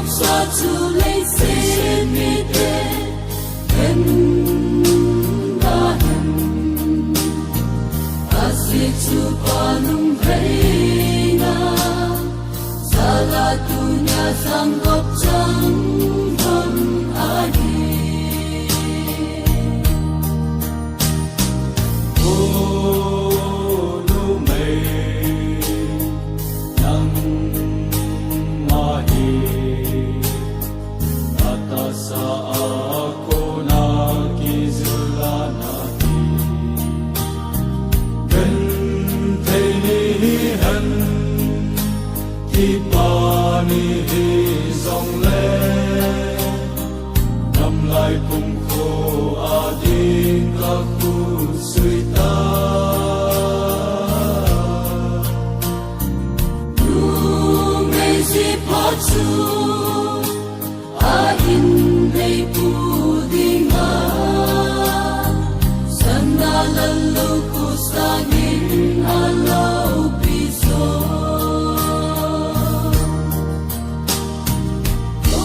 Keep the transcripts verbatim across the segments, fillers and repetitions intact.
Sa chu leiset mite, hen da hen. Asi chu pa lungveina, sala tunia sang gop chang hon ahi. O numei, nangma hi atahsa a kona kijilna hi. Genthei ni hihen, kipa ni hijongle, gamlai kumkho a ding kakhosui tai. Numei jipha chu a-in neipu dinga, sana lalou khu sangin aloupi jo. O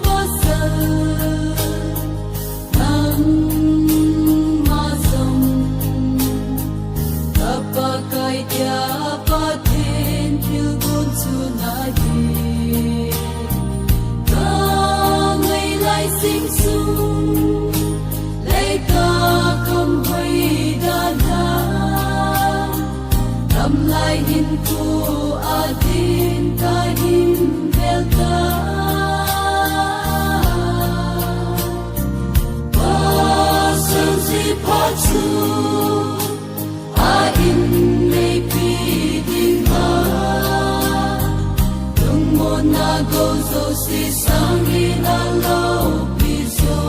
pasal, nangma jong ka Pakai dia Pathen thilgon chu nahi. Ka ngailai sing sung, leitah kham hoidan a, gamlai hinkho a ding kahin vel tai. Pasal jipha chu a-in neipi dinga, lungmonna gou jouse sangin aloupi jo.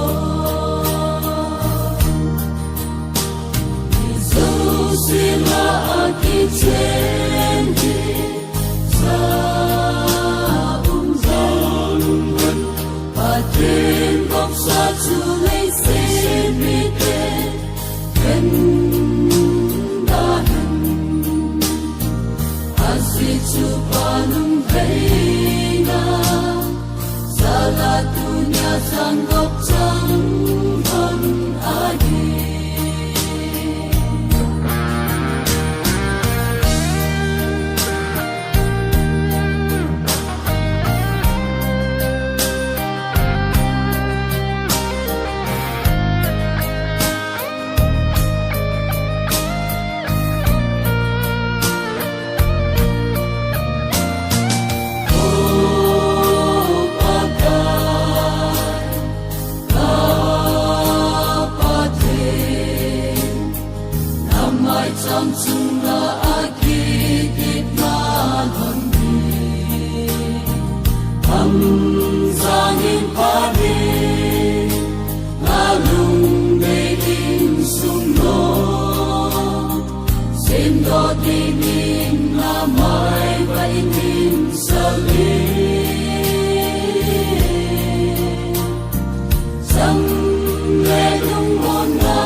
Jouse lah a kichen hi, sa um jan, Pathen gopsa chu leiset mite, hen da hen. Asi chu pa lungveina, sala tunia sang gop chang hon ahi. O Pakai, ka Pathen, na maicham chunga kikit nalhon hi, am jangin phat hi, nalung dei insung lou, semdoh dingin na mai vah in hinsah in. Chang le lungmonna,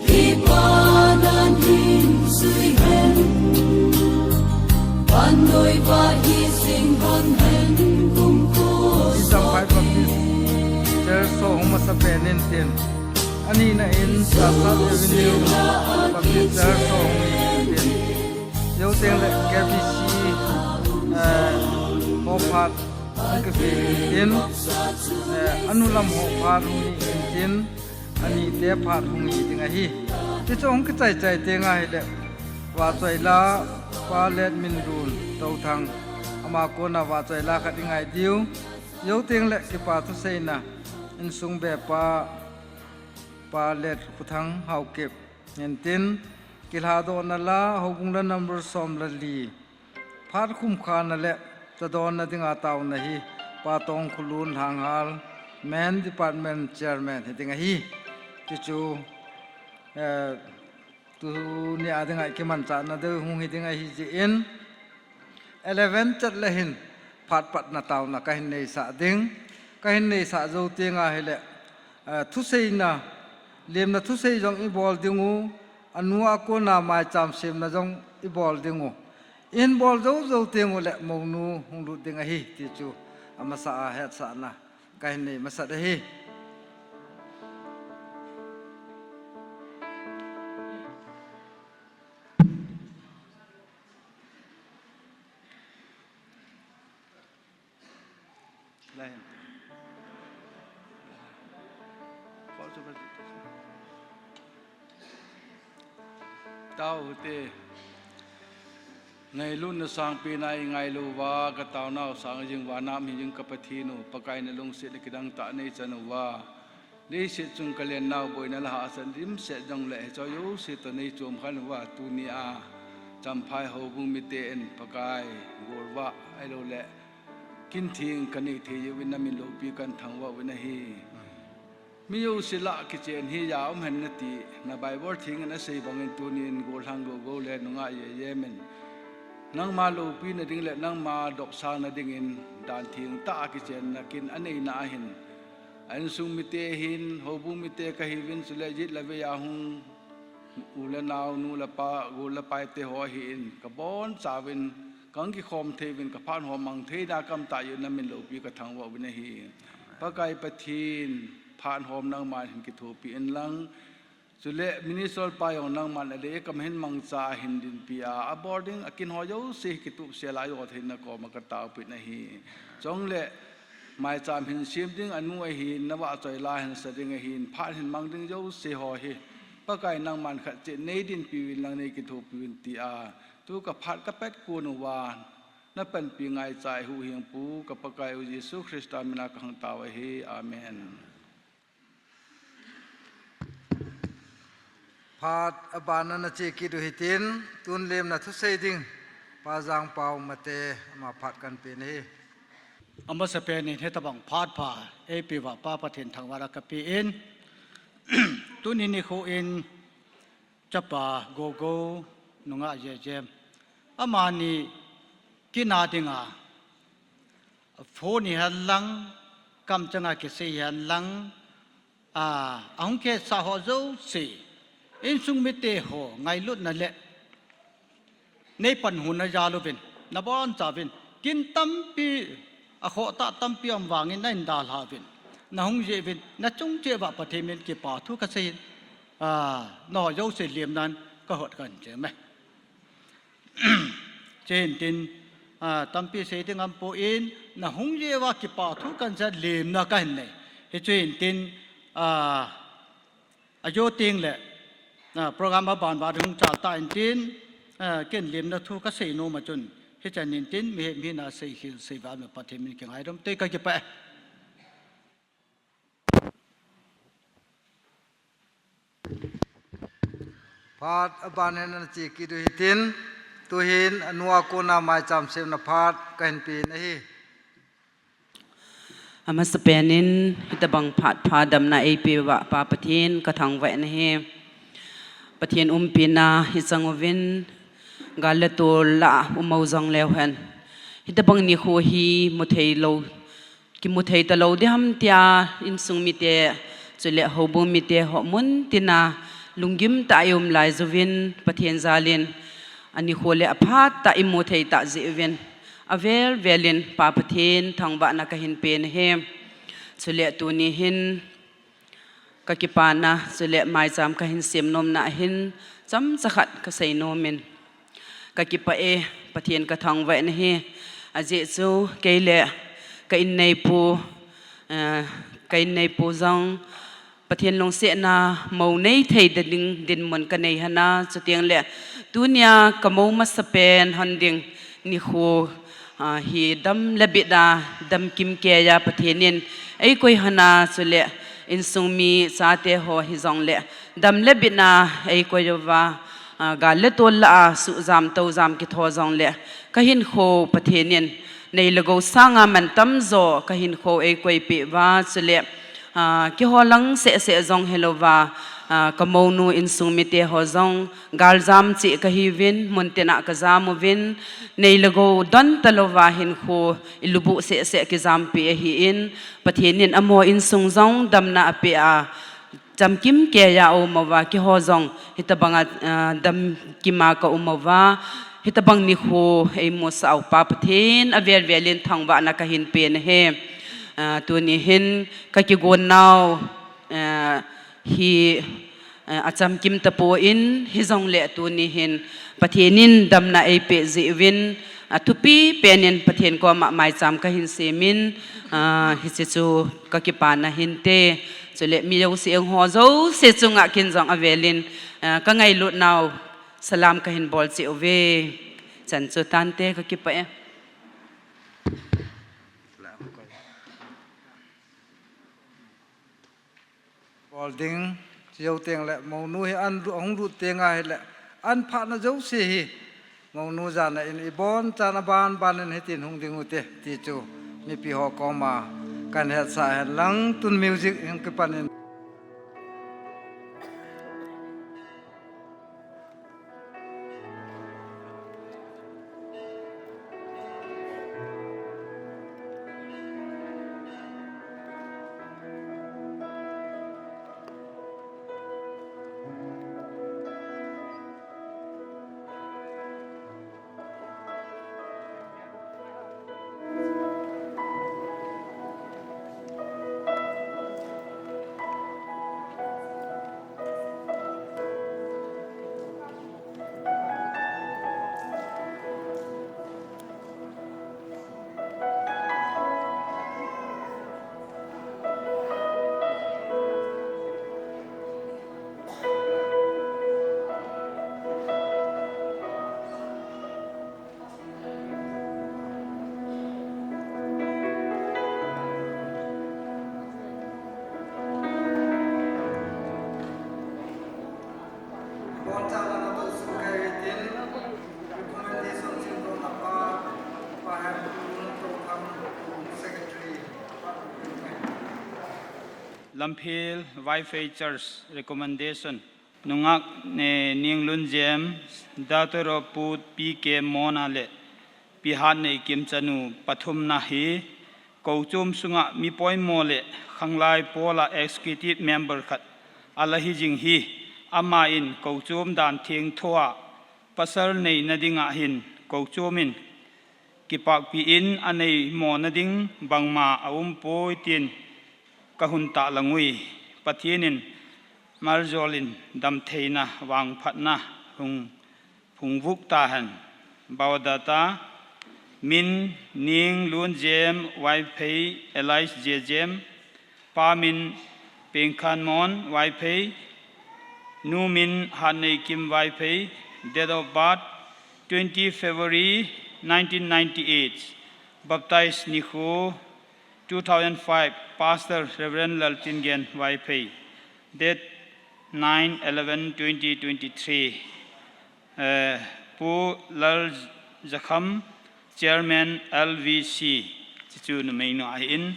kipa nan hinsui hen. Vannoi vah hi sing hon hen, kumkho Champhai Baptist Church ho hung masa pen in tin, anina in Sasat Avenue Baptist Church ho hung in tin, jou teng le K B C, eh, ho phat hung kipe in tin, eh, anu lam ho phat hung hi in tin, anite phat hung hi ding ahi. Tichu hung kichai chai teng ahile, vahchoi la Pa Letminlun Touthang, ama kona vahchoi la khat i ngai diu. Jou teng le kipa thuseina, insung bepa Pa Letkhothang Haokip, in tin, kilhadohna la, houbung la number som le li, phat khumkhana le chadonna dinga taona hi Pa Tongkholun Lhanghal, Men Department Chairman hi ding ahi. Tichu, eh, tunia dinga i kimanchahna deu hung hi ding ahi jeh in, eleven chat le hin phat patna taona kahin neisah ding, kahin neisah jou teng ahile, eh, thuseina, lemna thusei jong i bol ding u, anu a kona maicham semna jong i bol ding u. Inbol jou jou teng uleh mounu hung lut ding ahi ti chu amasa a hetsahna kahin nei masat ahi. Tao te. Ngailutna sangpena i ngailu uva, ka taonau sang jing uva, nam hi jing ka Pathen u, Pakai na lungsetna kidang tah nei chan uva. Leiset chung ka lennau boina le hahsatna dimset jongleh, hiche jouse toh nei chom khen uva, tunia Champhai houbung miten Pakai golvah ahilouleh kin theng ka nei thei uvin na min loupi kahin thangvah uvin ahi. Mi jouse lah kichen hi ja um hen nati, na Bible theng in asei bangin tunin gollhang gogo le nungah jejem'in nangma loupina ding le nangma dopsangna dingin dan thengtah a kichenna kin aneina ahin, a insung mite hin, houbung mite kahiuvin, chule jet le vei a hung u le nao, nu le pa, gol le pai te ho ahin, ka bonchauvin, kahung kikhom thei uvin, ka phat hom mang theina kamtah jeh un na min loupi ka thangvah uvin ahi. Pakai Pathen, phat hom nangman hin kithopi inlang, chule minister pa jong nangman adei a kam hin mangcha a hin dinpi a, a boarding a kin ho jouse hi kitupsel a ajo theina koma ka taopi nahi. Chule maicham hin sem ding anu ahin, na vahchoi la hin sa ding ahin, phat hin mang ding jouse ho hi Pakai nangman khat cheh nei dinpi uvin lang nei kithopi uvin tia, tu ka phat ka pet kon uva na panpi ngaicha i huhhingpu ka Pakai u Jesu Christa mina kahung tao ahi. Amen. Phat abana na che kit u hitin, tun lemna thusei ding Pa Jangpao Mate ama phat kahin pe nahi. Amasapen in hitabang phat pha eipeuva Pa Pathen thangvahna kapen, tuni nikho in chapa Gogo nungah Jejem, amani kin a dinga phone hi hen lang, kamchanga kisei hi hen lang, a, ahung kisa ho jouse, insung mite ho ngailutna le nei panhuna jal uvin, na bonchauvin, kin tampi, akhoh tah tampi um vangin na hin dalha uvin, na hung jeh uvin, na chung cheh uva Pathen min kipa thu kasei in, a, nangho jouse lemnan kahot kahin cheme. Chuin tin, a, tampi sei ding aumpon, na hung jeh uva kipa thu kahin seiyin lemna kahin nei. Hichun tin, a, ajo tengle, a, program aban uva hung chal tan tin, a, ken lemna thu kasei nom a chun, hichan in tin, mihem hina seikhel seival Pathen min kingaidam te, kakipah e. Phat aban in ana che kit u hitin, tuhin anu a kona maicham semna phat kahin pe nahi. Amasapen in hitabang phat pha damna eipeuva Pa Pathen kathangvah nahi. Pathen umpina hi chang uvin, gal le tol lah a um u jong leu hen, hitabang nikho hi muthei lou, kimu thei talou diham tia insung mite, chule houbung mite ho muntina lunggim tah a i um lai uvin Pathen jalin anikho le aphat tah i mu thei tah jeh uvin avel velin Pa Pathen thangvahna kahin pe nahi. Chule tuni hin kakipana, chule maicham kahin sem nomna ahin chomcha khat kasei nomin. Kakipah e, Pathen kathangvah nahi. Ajeh chu kei le ka inneipu, eh, ka inneipu jong Pathen lungsetna mou nei thei ding dinmun kanei hana, chuteng le tunia kamou masapen hon ding nikho, a, hi dam le bit a, dam kimkei a Pathen in eikoi hana, chule insung mi chate ho hijongle dam le bit a eikoi uva, a, gal le tol lah a suhjam toujam kitho jongle kahinkho Pathen in nei le gou sanga mantam jo kahinkho eikoi peh uva, chule, a, keiho lang seh seh jong hilouva, a, kamounu insung mite ho jong galjam cheh kahiuvin, muntina kajam uvin, nei le gou don talouva hinkho i lubuh seh seh kijampi ahin, Pathen in amaho insung jong damna apeh a, chamkim keiya aum uva, keiho jong hitabanga, a, damkim a kaum uva, Hitabang nikho eimusah u Pa Pathen avel velin thangvahna kahin pen ahi. Ah, tuni hin kakigon nau, ah, hi, ah, achamkim tapon, hijongle tuni hin Pathen in damna eipeh jeh uvin, athupi penin Pathen koma maicham kahin semin, ah, hiche chu kakipana hinte. Chule mi jouse, eiho jouse chunga kin jong avelin, ah, kangailut nau salam kahin bol cheh uve. Chan chu tante, kakipah e. Bol ding, chujou tengle, mounu hi an lu-, hung lut tenga hile, an phatna jouse hi, mounu jana in ibonchan aban banin hitin hung ding ute, ti chu, mipi ho koma, kahin hetsah hen lang, tun music hin kipanin. Lamphel Vaiphei Church recommendation. Nungak, eh, Ninglun Jem, daughter of Pu P K Mona le Pi Hatneikim chanu pathumna hi, kochom sunga mi poimo le khanglai pola executive member khat ala hi jing hi, ama in kochom dan thengthoa pasal neina dinga hin kochom in kipakpi in aneimo na ding bangma aumpoi tin kahung tahlang ui. Pathen in maljol in damtheina vangphatna hung phungvuh tahen. Biodata, min Ninglun Jem Vaiphei alias J Jem, pa min Pengkhanmon Vaiphei, nu min Hatneikim Vaiphei, date of birth twenty February nineteen ninety-eight, baptize nikho two thousand five, Pastor Reverend Laltingen Vaiphei, date nine eleven twenty twenty-three, eh, Pu Laljakham, Chairman L V C, chuchu numeinu ahin.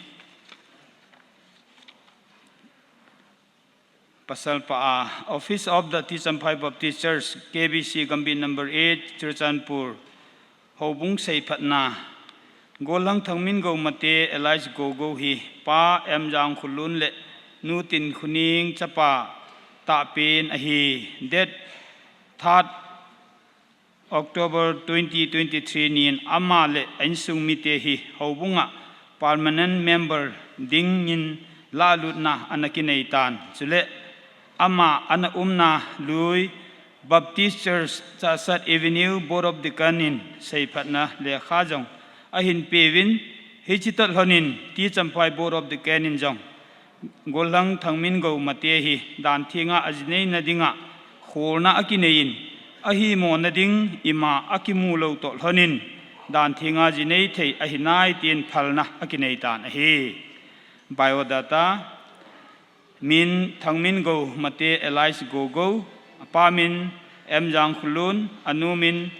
Pasalpa a, Office of the T. Champhai Baptist Church, K B C Gambih number eight, Churachandpur. Houbung seiphatna. Gollhang Thangmingo Mate alias Gogo hi Pa M. Jangkhulun le Nu Tinkhuning chapa tahpen ahi. Date third October twenty twenty-three nin ama le a insung mite hi houbunga permanent member dingin lahlutna ana kinei tan. Chule ama ana umna lui Baptist Church, Chahsat Avenue, Board of Deacon in seiphatna lekha jong ahin peuvin, hiche toh lhonin T. Champhai Board of Deacon in jong Gollhang Thangmingo Mate hi dan thenga ajineina dinga kholna akinei in, ahimo na ding ima akimu lou toh lhonin dan thenga jinei thei ahi nai tin phalna akinei tan ahi. Biodata, min Thangmingo Mate alias Gogo, apa min M. Jangkhulun, anu min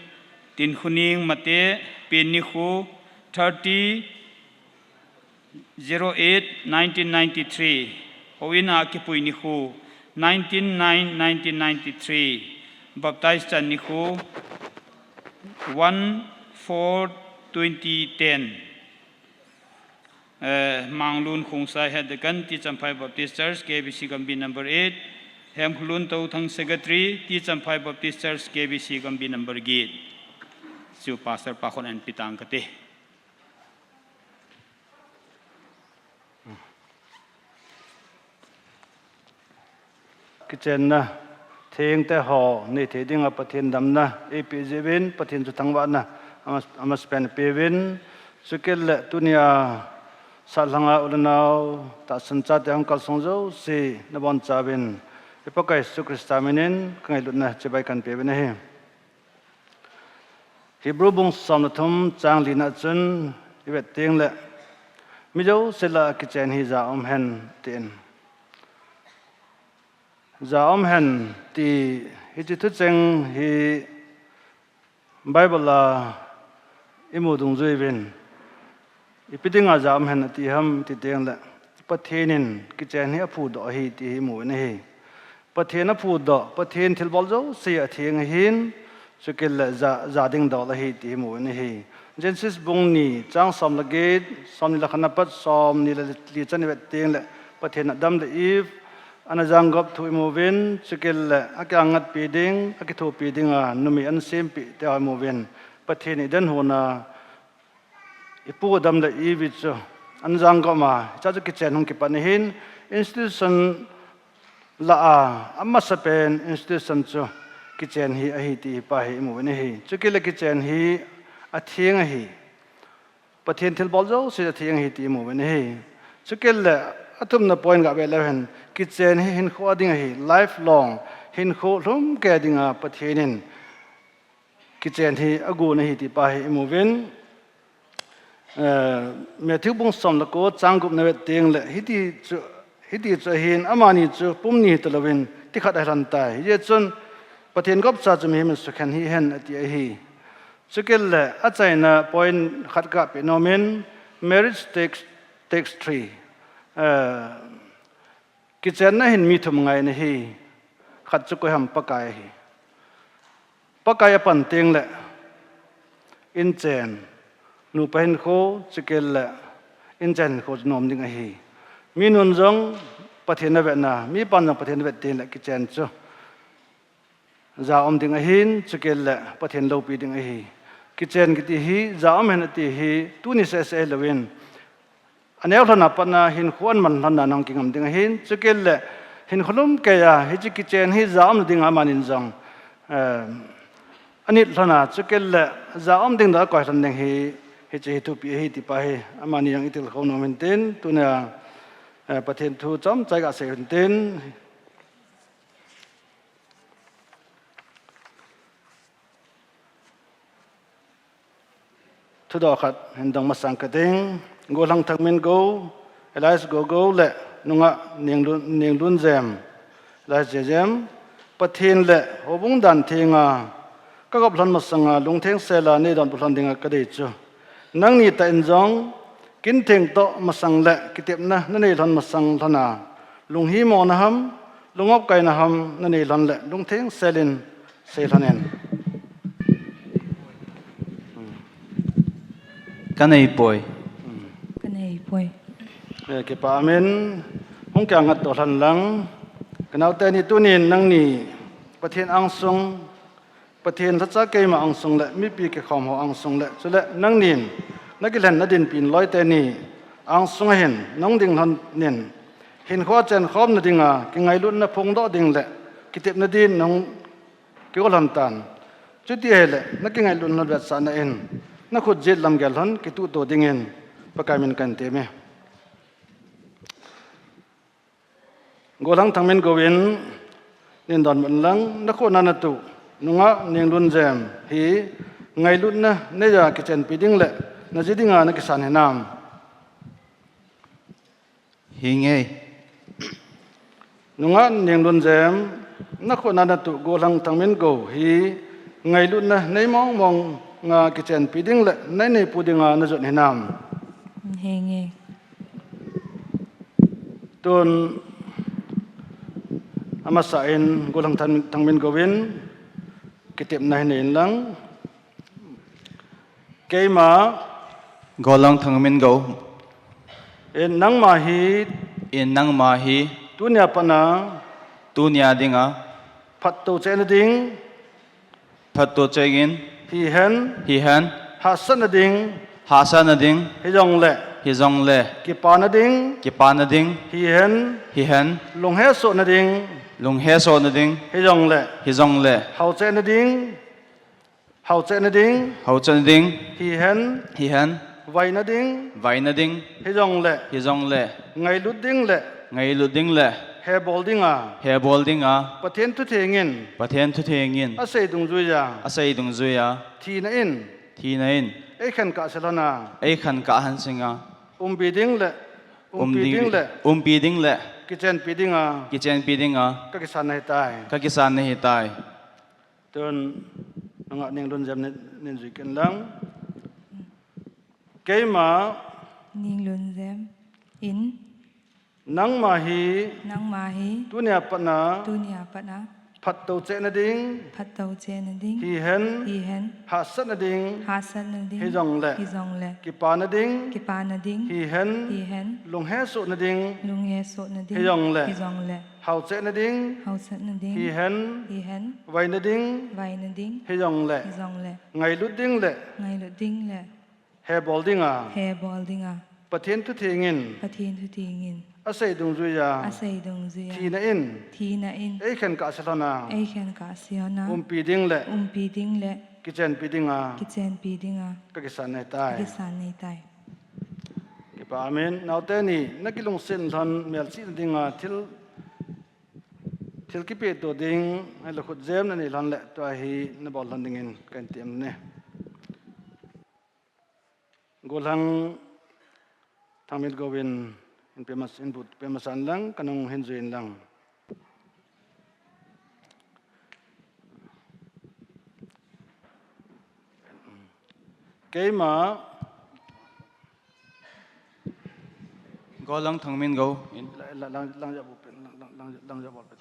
Tinkhuning Mate, pen nikho thirty zero eight nineteen ninety-three, houin a kipui nikho nineteen nine nineteen ninety-three, baptize chan nikho one four twenty ten. Eh, Manglun Khongsai, Head Deacon, T. Champhai Baptist Church, K B C Gambih number eight, Hemkholun Touthang, Secretary, T. Champhai Baptist Church, K B C Gambih number eight. Chu pastor pa khun an pitang kati. Kichenna, thengte ho, nei thei dinga Pathen damna, eipeh jeh uvin, Pathen chu thangvahna, ama, amasapen peuvin, chukit le tunia, sahlanga u le nao, tahsan chate hung kalsong jouse, nabonchauvin, i Pakai Jesu Christa minin, kangailutna chibai kahin peuvin ahi. Hebrew bung som le thum chang lina chun i vet teng le, mi jouse lah a kichen hi ja um hen tin. Ja um hen ti hiche thucheng hi Bible a i mu dungjui uvin. Ipi dinga ja um hen ati ham ti teng le, Pathen in kichen hi aphudoh ahi ti hi i mu uvin ahi. Pathen aphudoh, Pathen thilbol jouse atheng ahin, chukit le ja, ja ding dol ahi ti hi i mu uvin ahi. Genesis bung ni, chang som le get, som ni le khat apat, som ni le li chan i vet teng le, Pathen in Adam le Eve, ana janggop thu i mu uvin, chukit le, akiang ngatpi ding, akithopi dinga, numei ana sempeh te ho i mu uvin, Pathen in Eden hon a, i pu Adam le Eve chu, ana janggop a, hiche chu kichen hung kipan ahin, institution lah a, amasapen institution chu, kichen hi ahi ti hi pa hi i mu uvin ahi. Chukit le kichen hi atheng ahi. Pathen thilbol jouse atheng ahi ti i mu uvin ahi. Chukit le athumna point ga vet leu hen, kichen hi hinkho a ding ahi, lifelong, hinkho lhumkei a dinga Pathen in kichen hi agon ahi ti pa hi i mu uvin. Eh, Matthew bung som le ko chang gup na vet teng le, hiti chu, hiti chu ahin, amani chu pum ni hita louvin, ti khat ahi lhon tai. Hijeh chun, Pathen gopcha chu mihem in sukhen hih hen ati ahi. Chukit le, achaina point khat kapeh nom in, marriage takes, takes three. Eh, Kichenna hin mi thum ngai ana hi, khat chu koi ham, Pakai ahi. Pakai apan teng le, inchen, nupa hinkho, chukit le, inchen hinkho chu nom ding ahi. Mi nun jong Pathen avetna, mipan jong Pathen avet teng le kichen chu ja um ding ahin, chukit le Pathen loupi ding ahi. Kichen kiti hi, ja um hen ati hi, tuni seh seh ahi louvin, aneo lhon a pat a hinkho aman lhon a nahung kingam ding ahin, chukit le hinkho lhumkei a, hiche kichen hi ja umna dinga amanin jong, eh, anit lhon a, chukit le ja um ding dan akoi lhon ding hi, hiche hi thupi ahi ti pa hi, amani jong i tilkhou nom in tin, tunia, eh, Pathen thu chomcha i ga sei u hin tin. Thudoh khat hin dong masang ka ding. Golhang Thangmingo, Elias Gogo le nungah Neng Lun, Neng Lunjem, Elias Jejem, Pathen le houbung dan thenga ka gop lhon masanga lungtheng sela nei donbut lhon dinga ka dei chu, nangni tah in jong kin theng toh masang le kitepna na nei lhon masang lhon a, lunghimona ham, lungopkaina ham na nei lhon le lungtheng sel in sei lhon in. Ka nei poi. Ka nei poi. Eh, kipa amen. Hung kiang ngat to lhon lang. Ka naote ni, tunin nangni Pathen angsung, Pathen lhacha keima angsung le mipi kikhom ho angsung le, chule nangnin na kilhen na dinpi in loite ni angsung a hin nahung ding lhon in, hinkho a chenkhomna dinga kingailutna phongdoh ding le kitepna din nahung kigo lhon tan. Chuti ahile, na kingailutna vetsahna in, na khut jet lam gel lhon kituh to dingin, Pakai min kan teme. Golhang Thangmingo in, nin donbut lang, na khut na na tuh, nungah Neng Lunjem hi, ngailutna neiya kichenpi ding le, na ji dinga na kisan hinam. Hi nge. Nungah Neng Lunjem, na khut na na tuh Golhang Thangmingo hi ngailutna nei mong mong a kichenpi ding le nei neipu dinga na jot hinam. Hi nge. Tun amasa in Golhang Thang, Thangmingo in kitepna hi nei in lang. Keima. Golhang Thangmingo. In nangma hi. In nangma hi. Tunia pat a. Tunia dinga. Phatto cheh na ding. Phatto cheh in. Hihen. Hihen. Hahsatna ding. Hahsatna ding. Hijongle. Hijongle. Kipana ding. Kipana ding. Hihen. Hihen. Lunghesohna ding. Lunghesohna ding. Hijongle. Hijongle. Haochena ding. Haochena ding. Haochena ding. Hihen. Hihen. Vaina ding. Vaina ding. Hijongle. Hijongle. Ngailut ding le. Ngailut ding le. Hebol dinga. Hebol dinga. Pathen thutheng in. Pathen thutheng in. Asei dungjuiya. Asei dungjuiya. Thina in. Thina in. Eikhen kahse lhona. Eikhen kahse lhona. Umpi ding le. Umpi ding le. Umpi ding le. Kichenpi dinga. Kichenpi dinga. Kakisan nahitai. Kakisan nahitai. Tun, nanga Ninglunjem nin, nin jui kin lang. Keima. Ninglunjem in. Nangma hi. Nangma hi. Tunia patna. Tunia patna. Phattou chehna ding. Phattou chehna ding. Hihen. Hihen. Hahsatna ding. Hahsatna ding. Hijongle. Hijongle. Kipana ding. Kipana ding. Hihen. Hihen. Lunghesohna ding. Lunghesohna ding. Hijongle. Hijongle. Haochena ding. Haochena ding. Hihen. Hihen. Vaina ding. Vaina ding. Hijongle. Hijongle. Ngailut ding le. Ngailut ding le. Hebol dinga. Hebol dinga. Pathen thutheng in. Pathen thutheng in. Asei dungjuiya. Asei dungjuiya. Thina in. Thina in. Eikhen kahse lhona. Eikhen kahse lhona. Umpi ding le. Umpi ding le. Kichenpi dinga. Kichenpi dinga. Kakisan nahitai. Kakisan nahitai. Kipa amen. Naote ni, nakilungset lhon melchihna dinga thil, thil kipeto ding, ahilou khutjem nanei lhon le, tua hi nabol lhon dingin kahin tem e. Golhang Thangmingo in, in pe mas-, in bu-, pe masan lang, kanung hin jui in lang. Keima. Golhang Thangmingo in. La, la, lang, lang ja bu pen, lang, lang, lang, lang ja bu pen.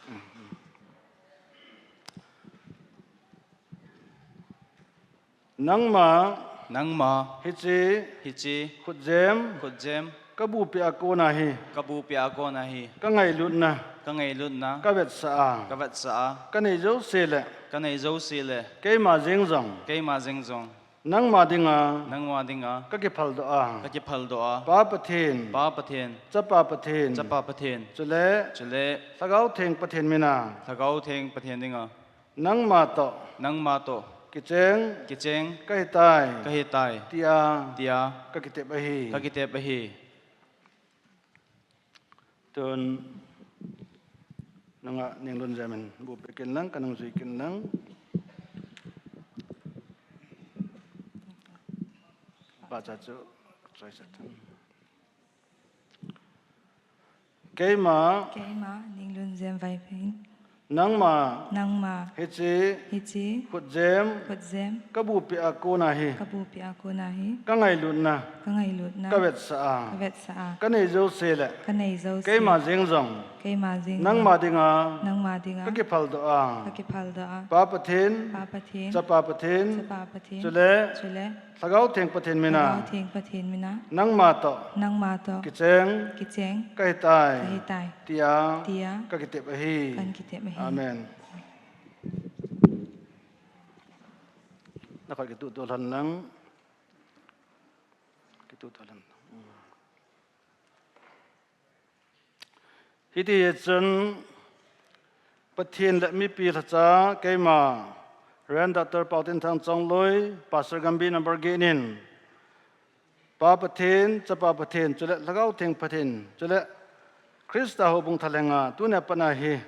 Nangma. Nangma. Hiche. Hiche. Khutjem. Khutjem. Kabupi a kona hi. Kabupi a kona hi. Kangailutna. Kangailutna. Kavetsah a. Kavetsah a. Kanei jouse le. Kanei jouse le. Keima jeng jong. Keima jeng jong. Nangma dinga. Nangma dinga. Kakiphaldoh a. Kakiphaldoh a. Pa Pathen. Pa Pathen. Chapa Pathen. Chapa Pathen. Chule. Chule. Lhagao Theng Pathen mina. Lhagao Theng Pathen dinga. Nangma toh. Nangma toh. Kicheng. Kicheng. Kahitai. Kahitai. Tia. Tia. Kakitep ahi. Kakitep ahi. Tun, nanga Ninglunjem in bu pe kin lang, kanung jui kin lang. Bacha chu, choi sa tun. Keima. Keima, Ninglunjem Vaiphei. Nangma. Nangma. Hiche. Hiche. Khutjem. Khutjem. Kabupi a kona hi. Kabupi a kona hi. Kangailutna. Kangailutna. Kavetsah a. Kavetsah a. Kanei jouse le. Kanei jouse. Keima jeng jong. Keima jeng jong. Nangma dinga. Nangma dinga. Kakiphaldoh a. Kakiphaldoh a. Pa Pathen. Pa Pathen. Chapa Pathen. Chapa Pathen. Chule. Chule. Lhagao Theng Pathen mina. Lhagao Theng Pathen mina. Nangma toh. Nangma toh. Kicheng. Kicheng. Kahitai. Kahitai. Tia. Tia. Kakitep ahi. Kakitep ahi. Amen. Nakhut kituh tuh lhon lang. Kituh tuh lhon. Hiti chun Pathen le mipi lhacha keima Reverend Doctor Paotinthang Chongloi, Pastor Gambih number get in, Pa Pathen, Chapa Pathen, chule Lhagao Theng Pathen, chule Christa houbung thalhenga tunia patna hi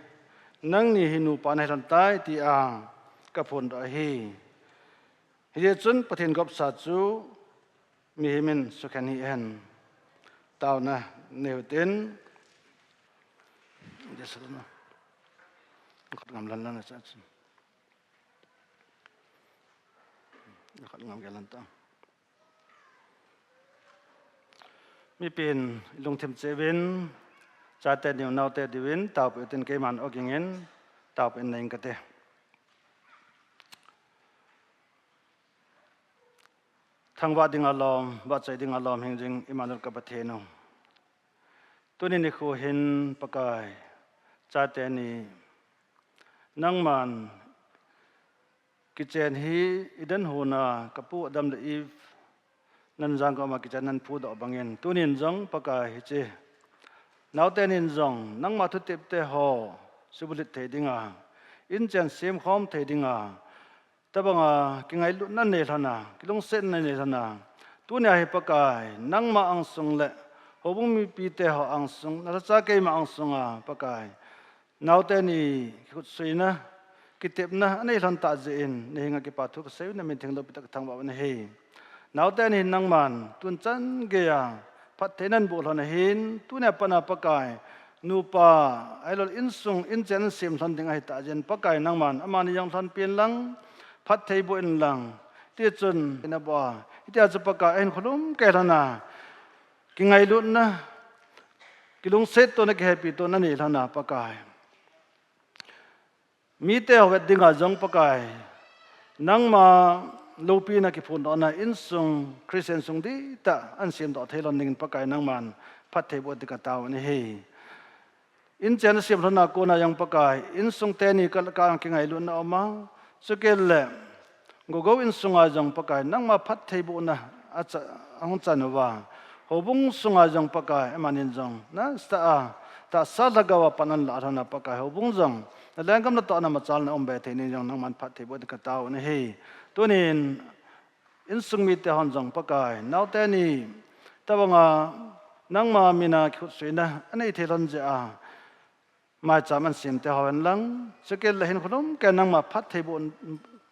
nangni hi nupa nahi lhon tai tia kaphondoh ahi. Hijeh chun Pathen gopsa chu mihem in sukhen hih hen. Taona nei utin. Jesu na. Khat ngam lan lan sa chun. Khat ngam ke lan ta. Mipin lungthim cheh uvin, chate diu naote diuvin, taopeh utin keiman ogingin, taopeh in nei ing kate. Thangvah dinga lom, vahchoi dinga lom hing jing Immanuel ka Pathen u. Tuni nikho hin Pakai, chate ni, nangman Kichen hi Eden hon a kapu Adam le Eve nanjang koma kichen nan phudoh bangin, tunin jong Pakai hiche naote nin jong nangma thutepte ho subulut thei dinga, inchen semkhom thei dinga, tobanga kingailutna nei lhona, kilungsetna nei lhona, tunia hi Pakai, nangma angsung le houbung mipite ho angsung, nalhacha keima angsunga Pakai, naote ni khutsuina, kitepna anei lhon tah jeh in, nahenga kipa thu kasei u, namin theng loupi tah kathangvah u ahi. Naote ni nangman tunchan geiya phatthei naboh lhon ahin, tunia pat a Pakai, nupa, ahilouleh insung, inchen sem lhon ding ahitah jeh in Pakai nangman amani jong lhonpin lang, phatthei boh in lang, tichun naboh a, hitia chu Pakai ahin kholum kei lhona, kingailutna, kilungsettona, kihepitona nei lhona Pakai, mite ho vet dinga jong Pakai, nangma loupina kiphondohna insung, Christian sung dihtah ahin semdoh thei lhon dingin Pakai nangman phatthei boh ding katao u ahi. Inchen sem lhona kona jong Pakai, insung teni ka, ka kingailutna aum a, chukit le Gogou insunga jong Pakai, nangma phatthei bohna acha-, ahung chan uva, houbung sunga jong Pakai, amanin jong nasatah a, tahsa lhagao a pan ahin lah lhona Pakai, houbung jong nalenggam natohna machalna umbe thei nin jong nangman phatthei boh ding katao u ahi. Tunin insung mite hon jong Pakai, naote ni tobanga nangma mina khutsuina anei thei lhon jeh a, maicham ahin semte ho hen lang, chukit le hin kholum kei nangma phatthei boh,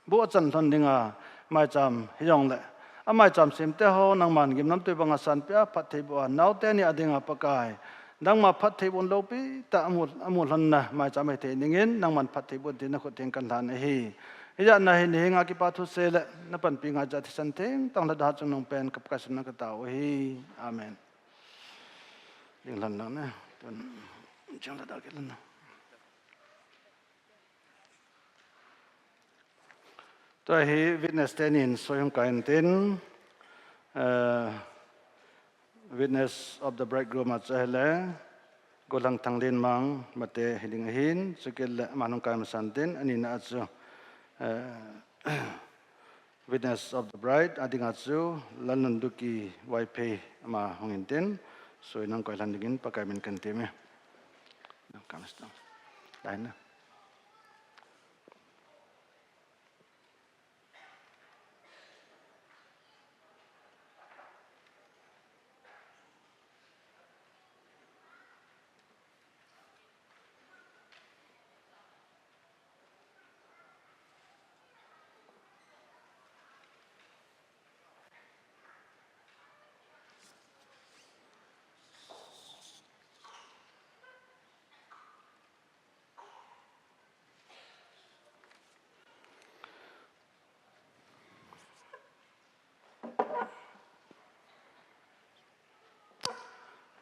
boh achan lhon dinga maicham hijongle, amaicham semte ho nangman gimnamtui banga sanpeh a phatthei boh a, naote ni a dinga Pakai, nangma phatthei bohna loupi tah amu, amu lhonna maicham ahithei dingin nangman phatthei boh in tin nakhut theng kanlhan ahi. Hijeh a nahenga kipa thu sei le napanpi ngaichat thisan thengtah lhada chungnung pen ka Pakai suna katao u ahi. Amen. Ding lhon lang ne. Tun, chang lhada kit lhon. Tua hi witness tenin soi hung kai intin, eh, witness of the bridegroom a chu ahile, Golhang Thanglenmang Mate hiding ahin, chukit le aman hung kai masan tin, anina a chu, eh, witness of the bride, adinga chu Lalnunduki Vaiphei ama hung intin, soi nang koi lhon dingin Pakai min kan temme. Nang kam stang. Dai na.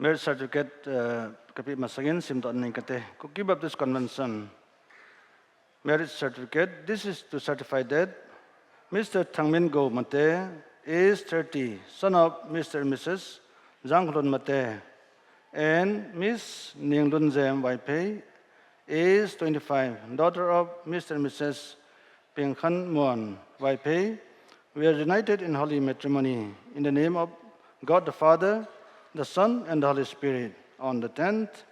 Marriage certificate, eh, kapeh masangin simdoh ning kate. Kuki Baptist Convention. Marriage certificate. This is to certify that Mister Thangmingo Mate, age thirty, son of Mister and Missus Jangkholun Mate, and Miss Ninglunjem Vaiphei, age twenty-five, daughter of Mister and Missus Pengkhanmuan Vaiphei, we are united in holy matrimony in the name of God the Father, the Son, and the Holy Spirit. On the tenth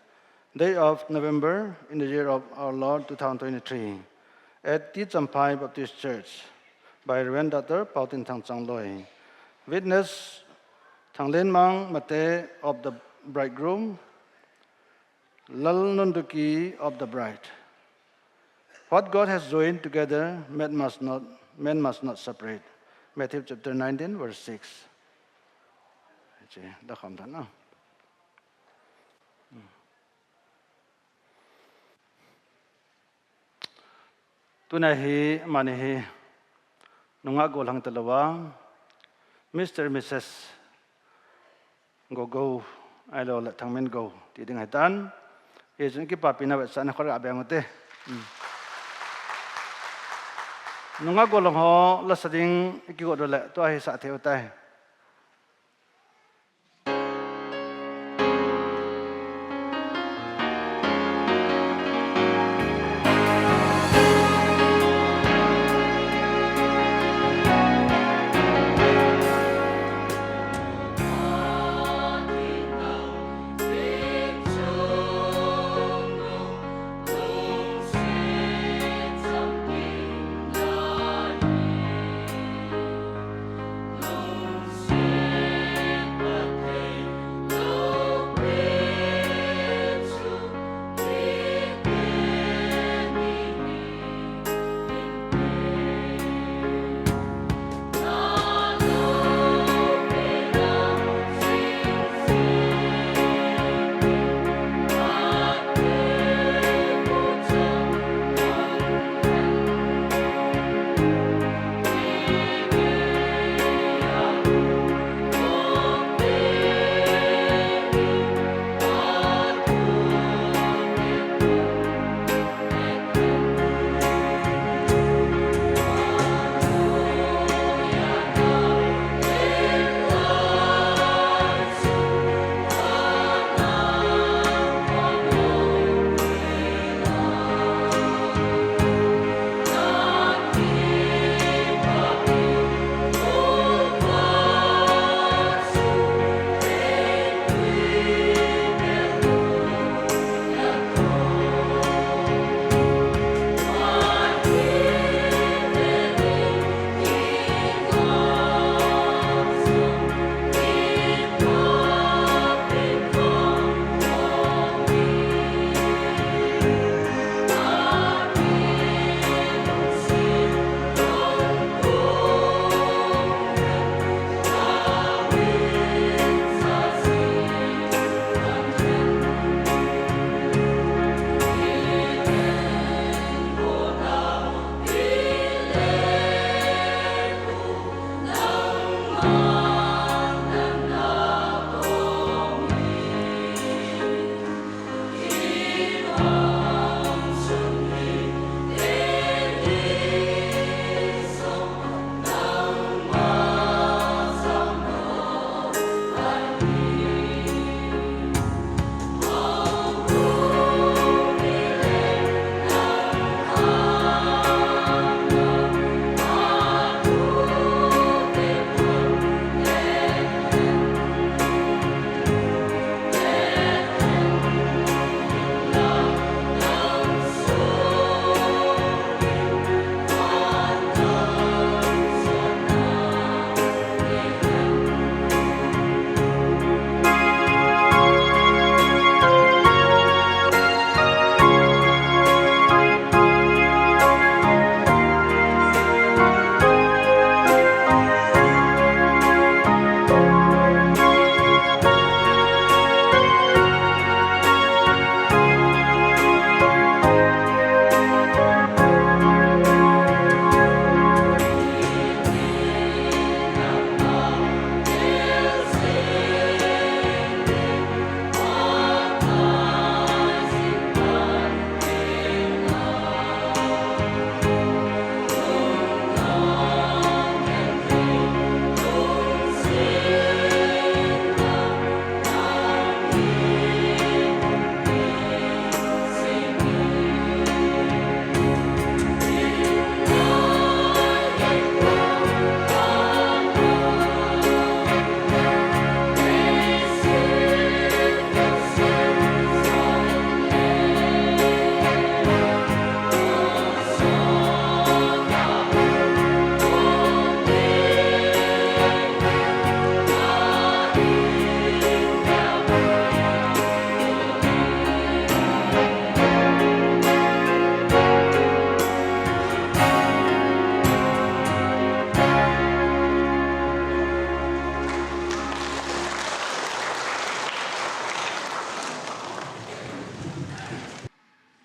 day of November, in the year of our Lord two thousand twenty-three, at T Champhai Baptist Church, by Reverend Doctor Paotinthang Changloi. Witness, Thanglenmang Mate of the bridegroom, Lalnunduki of the bride. What God has joined together, man must not, man must not separate. Matthew chapter nineteen, verse six. Hiche, da kham than na. Tuna hi, amani hi, nungah gollhang talou a, Mister Missus Gogo, ahilouleh Thangmingo, ti ding ahitan. Hichun kipapina vetsahna khat abeng ute. Hmm. Nungah gollhang ho, la sa ding, ikigot uleh, tua hi sa thei utai.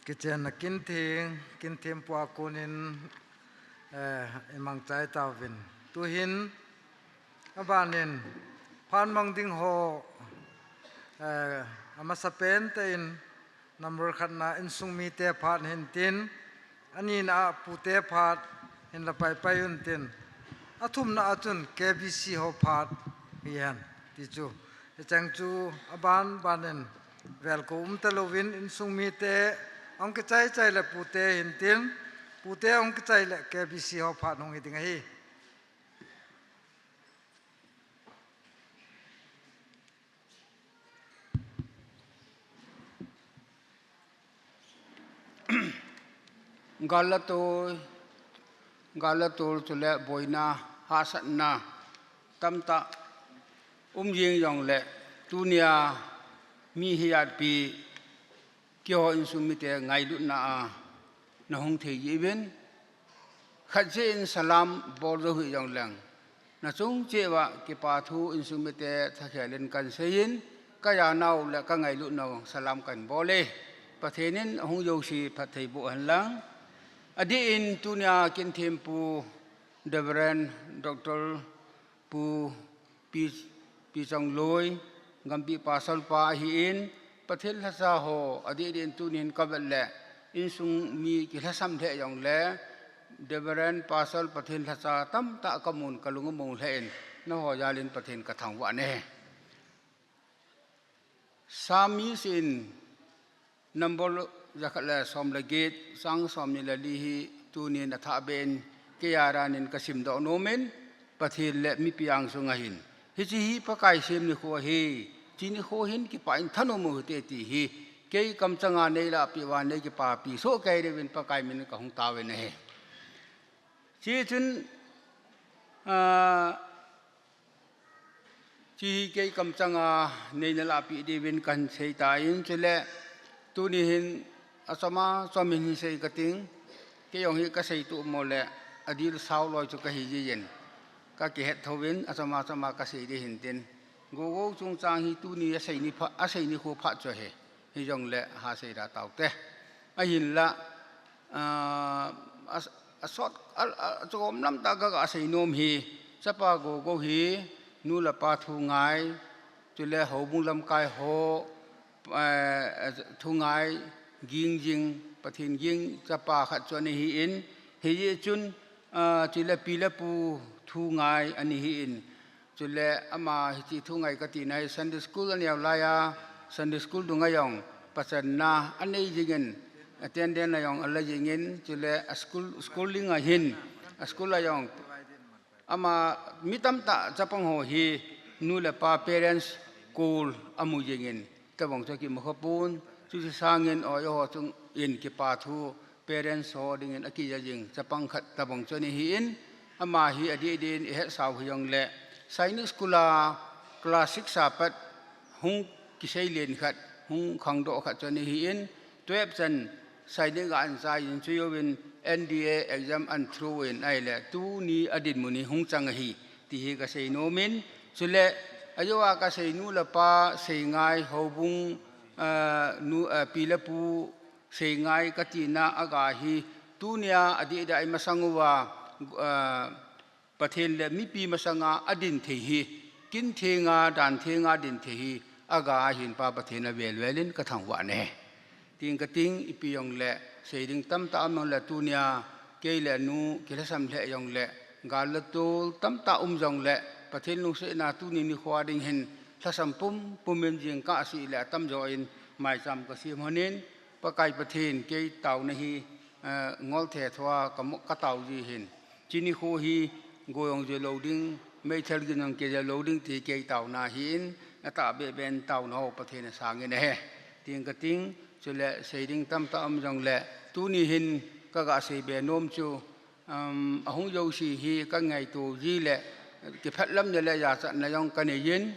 Kichenna kin theng, kin thempu a konin, eh, i mangchai tauvin. Tuhin, abanin, phat mang ding ho, eh, amasapen tein, number khatna insung mite phat hintin, anina a pute phat hin la paipai untin, athumna a chun K B C ho phat hihen, ti chu. Hicheng chu aban banin velko um talouvin insung mite hung kichai chai le pute hintin, pute hung kichai le K B C ho phat hung hi ding ahi. Gal la tol, gal la tol chule boina, hahsatna tamtah um jing jongle, tunia mi hijatpi keiho insung mite ngailutna a nahung thei jiuvin, khat jeh in salam bol jou hih jongleng, nachung cheh uva kipa thu insung mite thakhelin kan seiyin, kajanau le kangailutnau salam kan bol e. Pathen in ahung jouse phatthei boh henlang. Adeh in tunia kin thempu Reverend Doctor Pu Pi, Pi Chongloi, Gampi Pastor pa ahin, Pathen lhacha ho, adeh deh in tunin kavet le, insung mi kilhasam lheh jongle, Reverend Pastor Pathen lhacha tamtah kamun kalung among lheh in, nangho jalin Pathen kathangvah e. Psalmist in number jakhat le som le get, chang somni le li hi tunin athah beh in, keiya danin kasimdoh nomin, Pathen le mipi angsunga hin, hiche hi Pakai sem nikho ahi, hiche nikho hin kipah in thanom u hite ti hi, kei kamchanga neilahpeh uva neikipapi soh kei diuvin Pakai min in kahung taovin ahi. Hichun, ah, hiche hi kei kamchanga neina lahpeh diuvin kahin seitan, chule tuni hin achom achom in hin sei kating, kei jong hi kasei tup mo le adil sao loi chu kahi jiuvin, kakihet thouvin achom achom a kasei ding hintin, Gogo chungchang hi tuni asei ni pha, asei nikho phat chu ahi. Hijongle ha sei da taute. Ahinla, ah, a, asot, a, a, achom lamtah kaga sei nom hi, chapa Gogo hi, nu le pa thu ngai, chule houbung lamkai ho, eh, thu ngai, ging jing, Pathen ging, chapa khat chu ana hin, hijeh chun, ah, chule pi le pu thu ngai ana hin, chule ama hiche thu ngai katina hi Sunday school aneo laiya, Sunday school dunga jong pachanna anei jingin, attendance a jong ala jingin, chule a school, school dinga hin, a school a jong ama mi tamtah chapang ho hi nu le pa parents call amu jingin, tobang chu akimu khapon, chuche sangin o, eiho chungin kipa thu, parents ho dingin akija jing chapang khat tobang chu ana hin, ama hi adeh deh in ihetsau hijongle, Sainik School a class six a pat hung kiseilen khat, hung khangdoh khat chu ana hin, twelve chan Sainik a anchai in chujouvin N D A exam ana throw in ahile tuni adinmun hi hung chang ahi, ti hi kasei nomin, chule ajouva kasei nu le pa seingai houbung, ah, nu, ah, pi le pu seingai katina aga hi, tunia adeh deh a imasang uva, ah, Pathen le mipi masanga adin thei hi, kin thenga, dan thenga din thei hi, aga ahin Pa Pathen avel velin kathangvah e. Tin kating, ipi jongle, sei ding tamtah um jongle tunia, kei le nu, kilhasam lheh jongle, gal le tol tamtah um jongle, Pathen lungsetna tuni nikhoa ding hin, lhasam pum pumin jingkah seh le atamjo in, maicham kasem lhonin, Pakai Pathen kei taona hi, eh, ngol thei thoa ka mo-, ka tao ji hin. Hiche nikho hi, go jong je lou ding, meithal gin jong kei je lou ding ti kei taona hin, atahbeh beh in taona ho Pathen asangin ahi. Tin kating, chule sei ding tamtah um jongle, tuni hin kaga seibe nom chu, um, ahung jouse hi kangaito ji le, kiphatlamna le jachatna jong kanei jin,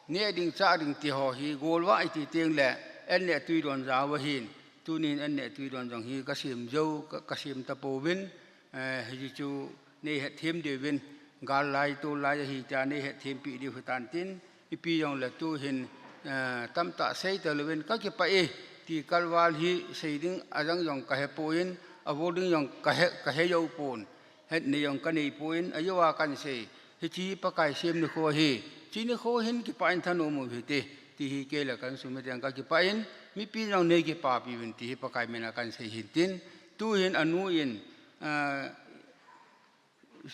neh ding chah ding ti ho hi, golvah iti teng le, an neh tui don jao ahin, tunin an neh tui don jong hi kasem jou, ka, kasem tapouvin, eh, hichu nei hetthem diuvin, gal lai, tol lai ahi tia nei hetthempi diu hitan tin, ipi jongle tuhin, eh, tamtah sei talouvin, kakipah e, Ti kalval hi sei ding a jang jong ka he pon, a vol ding jong ka he, ka he jou pon, het nei jong ka nei pon, a jou a kan sei. Hiche Pakai sem nikho hi, hiche nikho hin kipah in thanom u hite, ti hi kei le ka insung miten ka kipah in, mipi jong nei kipapi uvin ti hi Pakai min a kan sei hin tin, tu hin a nu in, ah,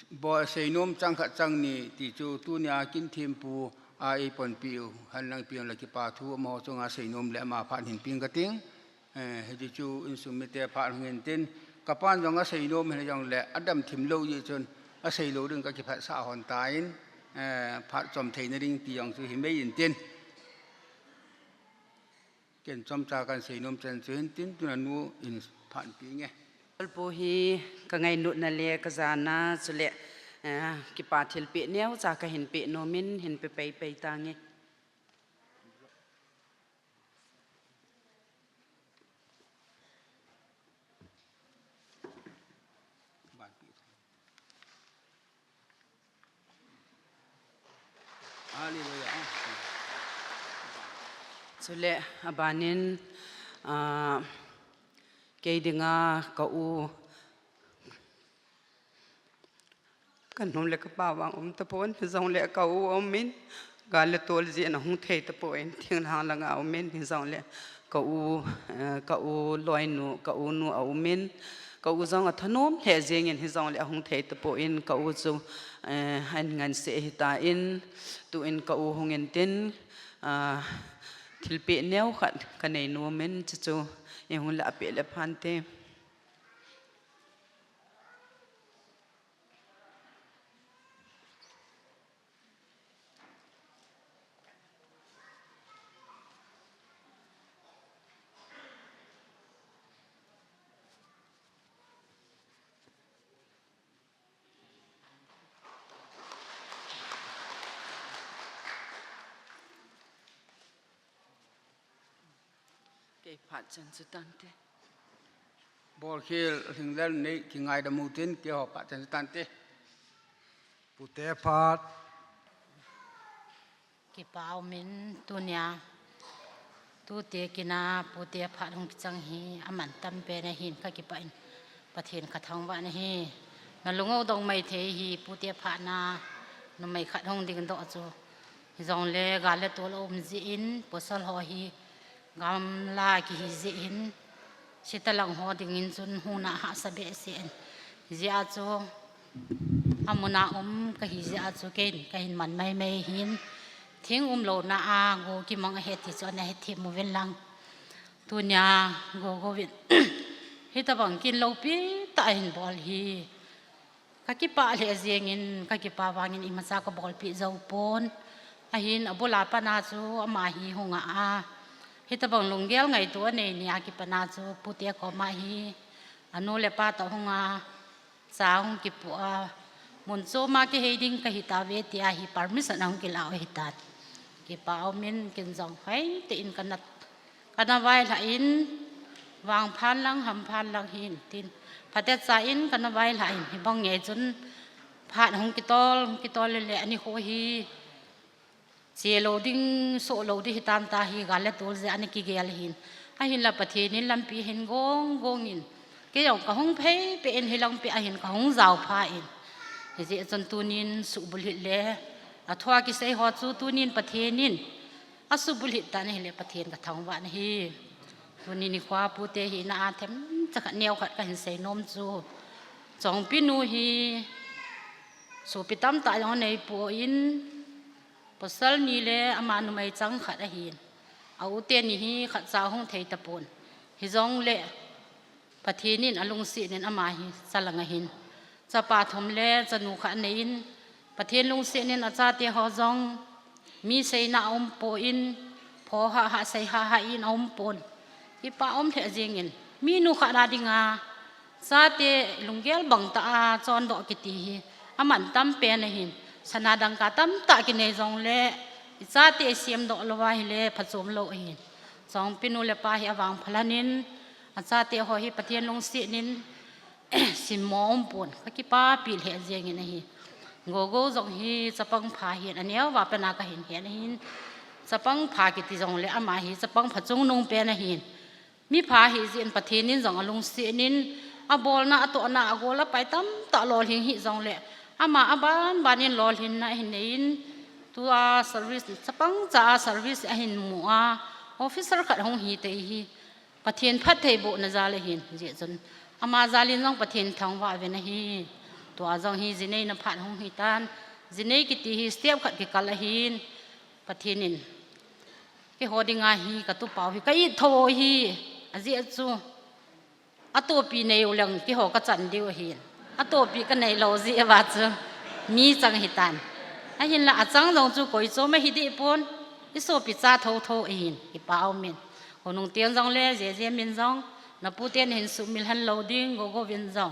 Bo seinom chang khat chang ni ti chu tunia kin thempu a ei ponpi u, han lang piang le kipa thu amaho chunga seinom le ama phat hin ping ka ting. Eh, hiti chu insung mite phat hung in tin, ka pan jong a seinom hin jong le a dam thim lou ji chun a sei lou ding ka kiphat sa hon ta in, eh, phat chom thei na ding ti jong chu hi mei in tin. Ken chomcha kan seinom chan chu hin tin, tuna nu in phat pi nge. Pu hi ka ngailutna le ka jana chule, eh, kipa thilpeh neocha ka hin peh nom in hin pe pei pei ta nge. Hallelujah. Chule, abanin, ah, kei dinga ka u, ka nu le ka pa vang um tapon, hijongle ka u um in, gal le tol jeh in ahung thei tapon, thinglhang langa um in, hijongle ka u, eh, ka u loinu, ka u nu a um in, ka u jong a thanom lheh jeng in hijongle ahung thei tapon, ka u chu, eh, an ngan se hita in, tu in ka u hung in tin, ah, thilpeh neo khat ka nei nom in, chuchu i hung la peh le phante. Kei phat chan chu tante. Bolkhel Lhinglel nei kingaidam u tin, keiho phat chan chu tante. Pute phat. Kipa um in tunia. Tute kin a pute phat hung kichang hi aman tam pen ahin ka kipah in. Pathen ka thangvah in ahi. Na lung u dong maithei hi pute phat na numei khat hung dingdoh chu. Hijongle gal le tol a um jeh in pasal ho hi gamla kihi jeh in, sitalang ho dingin chun hung na hahsa behseh in. Jeh a chu, amun a um kahi jeh a chu keiin kahin man maimai hin. Thing umlouna a go kimang ahi ti chu ana hethem uvin lang. Tunia go go vin. Hitabang kin loupi tah ahin bol hi. Ka kipah lheh jeng in, ka kipah vangin imacha ka bolpeh jou pon. Ahin abul a pat na chu ama hi hung a a. Hitabang lunggel ngaito anei ni a kipat na chu pute koma hi. Anu le apa toh hung a. Cha hung kipu a. Mun chom a kihei ding kahi tauve tia hi permission ahung kila u ahitan. Kipa um in kin jong hoitah in ka nat Kana vailhah in, vangphat lang, hamphat lang hin tin. Phatecha in kana vailhah in, hibang ngei chun phat hung kitol, hung kitol le le ani ho hi. Che lou ding, soh lou ding hitan ta hi gal le tol jeh a ana kigel hin. Ahinla Pathen in lampi hin gong gong in. Kei jong kahung phei peh in hilang peh a hin kahung jao pha in. Hijeh chun tunin subulhit le. Athua kisei ho chu tunin Pathen in. Asubulhit tan ahile Pathen ka thangvah in ahi. Tuni nikho a pute hina a themcha khat neo khat kahin seinom chu. Chongpi nu hi sopi tamtah jong anei poi, pasal ni le ama numei chang khat ahin. A u teni hi khatcha hung thei tapon. Hijongle Pathen in alungset in ama hi chalang ahin. Chapa thum le chanu khat anei in, Pathen lungset in achate ho jong mi seina aum poi, pho hah hah sei hah hah in aum pon. Kipa um lheh jeng in, minu khat a dinga chate lunggel bang tah a chondoh kiti hi aman tam pen ahin. Sana dangka tamtah kinei jongle, ichate isemdoh lou ahile phachom lou ahin. Chongpi nu le pa hi avangpha lhon in, achate ho hi Pathen lungset in simmo umpon, ka kipapi lheh jeng in ahi. Gogo jong hi chapang pha hin, aneo a pat na kahin het ahin. Chapang pha kiti jongle ama hi chapang phachom nung pen ahin. Mipha hijeh in Pathen in jong alungset in, abolna, atohna, agol apai tamtah lolhing hih jongle, ama abanban in lolhinna ahin nei in, tua service, chapang cha a service ahin mu a, officer khat hung hi tei hi, Pathen phattheibohna jal ahin, hijeh chun ama jal in jong Pathen thangvah uvin ahi. Tua jong hi jinei na phat hung hitan, jinei kiti hi step khat kikal ahin, Pathen in keiho dinga hi katupau hi ka it tho hi, ajeh chu atopi nei uleng keiho kachan diu ahin, atopi kanei lou jeh uva chu mi chang hitan. Ahinla achang jong chu koi chom ahi deh pon, isopi cha thotho ahin, kipa aumin. Khonung teng jongle, Jeje min jong, napute nahin sumil hen lou ding, Gogo vin jong.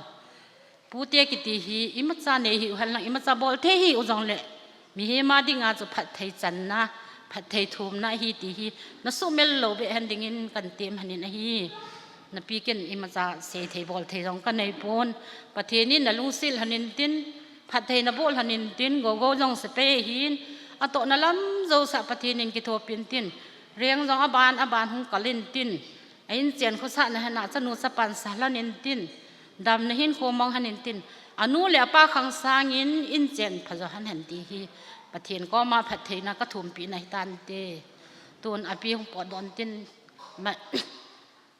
Pute kiti hi imacha nei hiu henlang, imacha bol thei hiu jongle, mihem a dinga chu phatthei channa, phatthei thumna ahi ti hi nasumil lou beh hen dingin katem henin ahi. Napi ken imacha seithei bolthei jong kanei pon. Pathen in nalungset lhonin tin, phatthei nabol lhonin tin, Gogo jong sepai ahin, atohna lam jousea Pathen in kithopin tin, reng jong aban aban hung kalin tin, a-inchen khosahna hena chanu chapan sa lhonin tin, damna hinkho mang henin tin, anu le apa khang sangin inchen phajo hen hen ti hi Pathen koma phattheina kathumpina hitante. Tun api hung potdoh in tin, ma,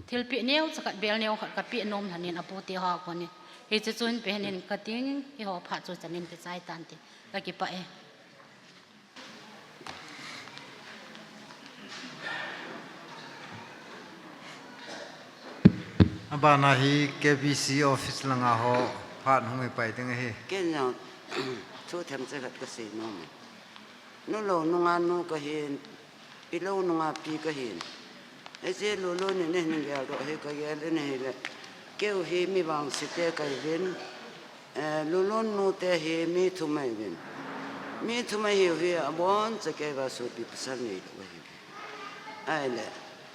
thilpeh neocha khat, bel neo khat kapeh nom lhonin apute ho a konin, hiche chu hin pe henin kating, keiho phat chu chanin kichai tante. Kakipah e. Abana hi K B C office langa ho phat hung ipai ding ahi. Ken jong thu themcha khat kasei nom e. Nulou nunga nu kahin, pilou nunga pi kahin. Hiche Lulun in ahin geldoh hi kagel in ahile, keiho hi mi vangse te kahiuvin, eh, Lulun nute hi mi thum ahiuvin. Mi thum ahiu hi aboncha keiva sopi pasal neilou ahiuvin. Ahile,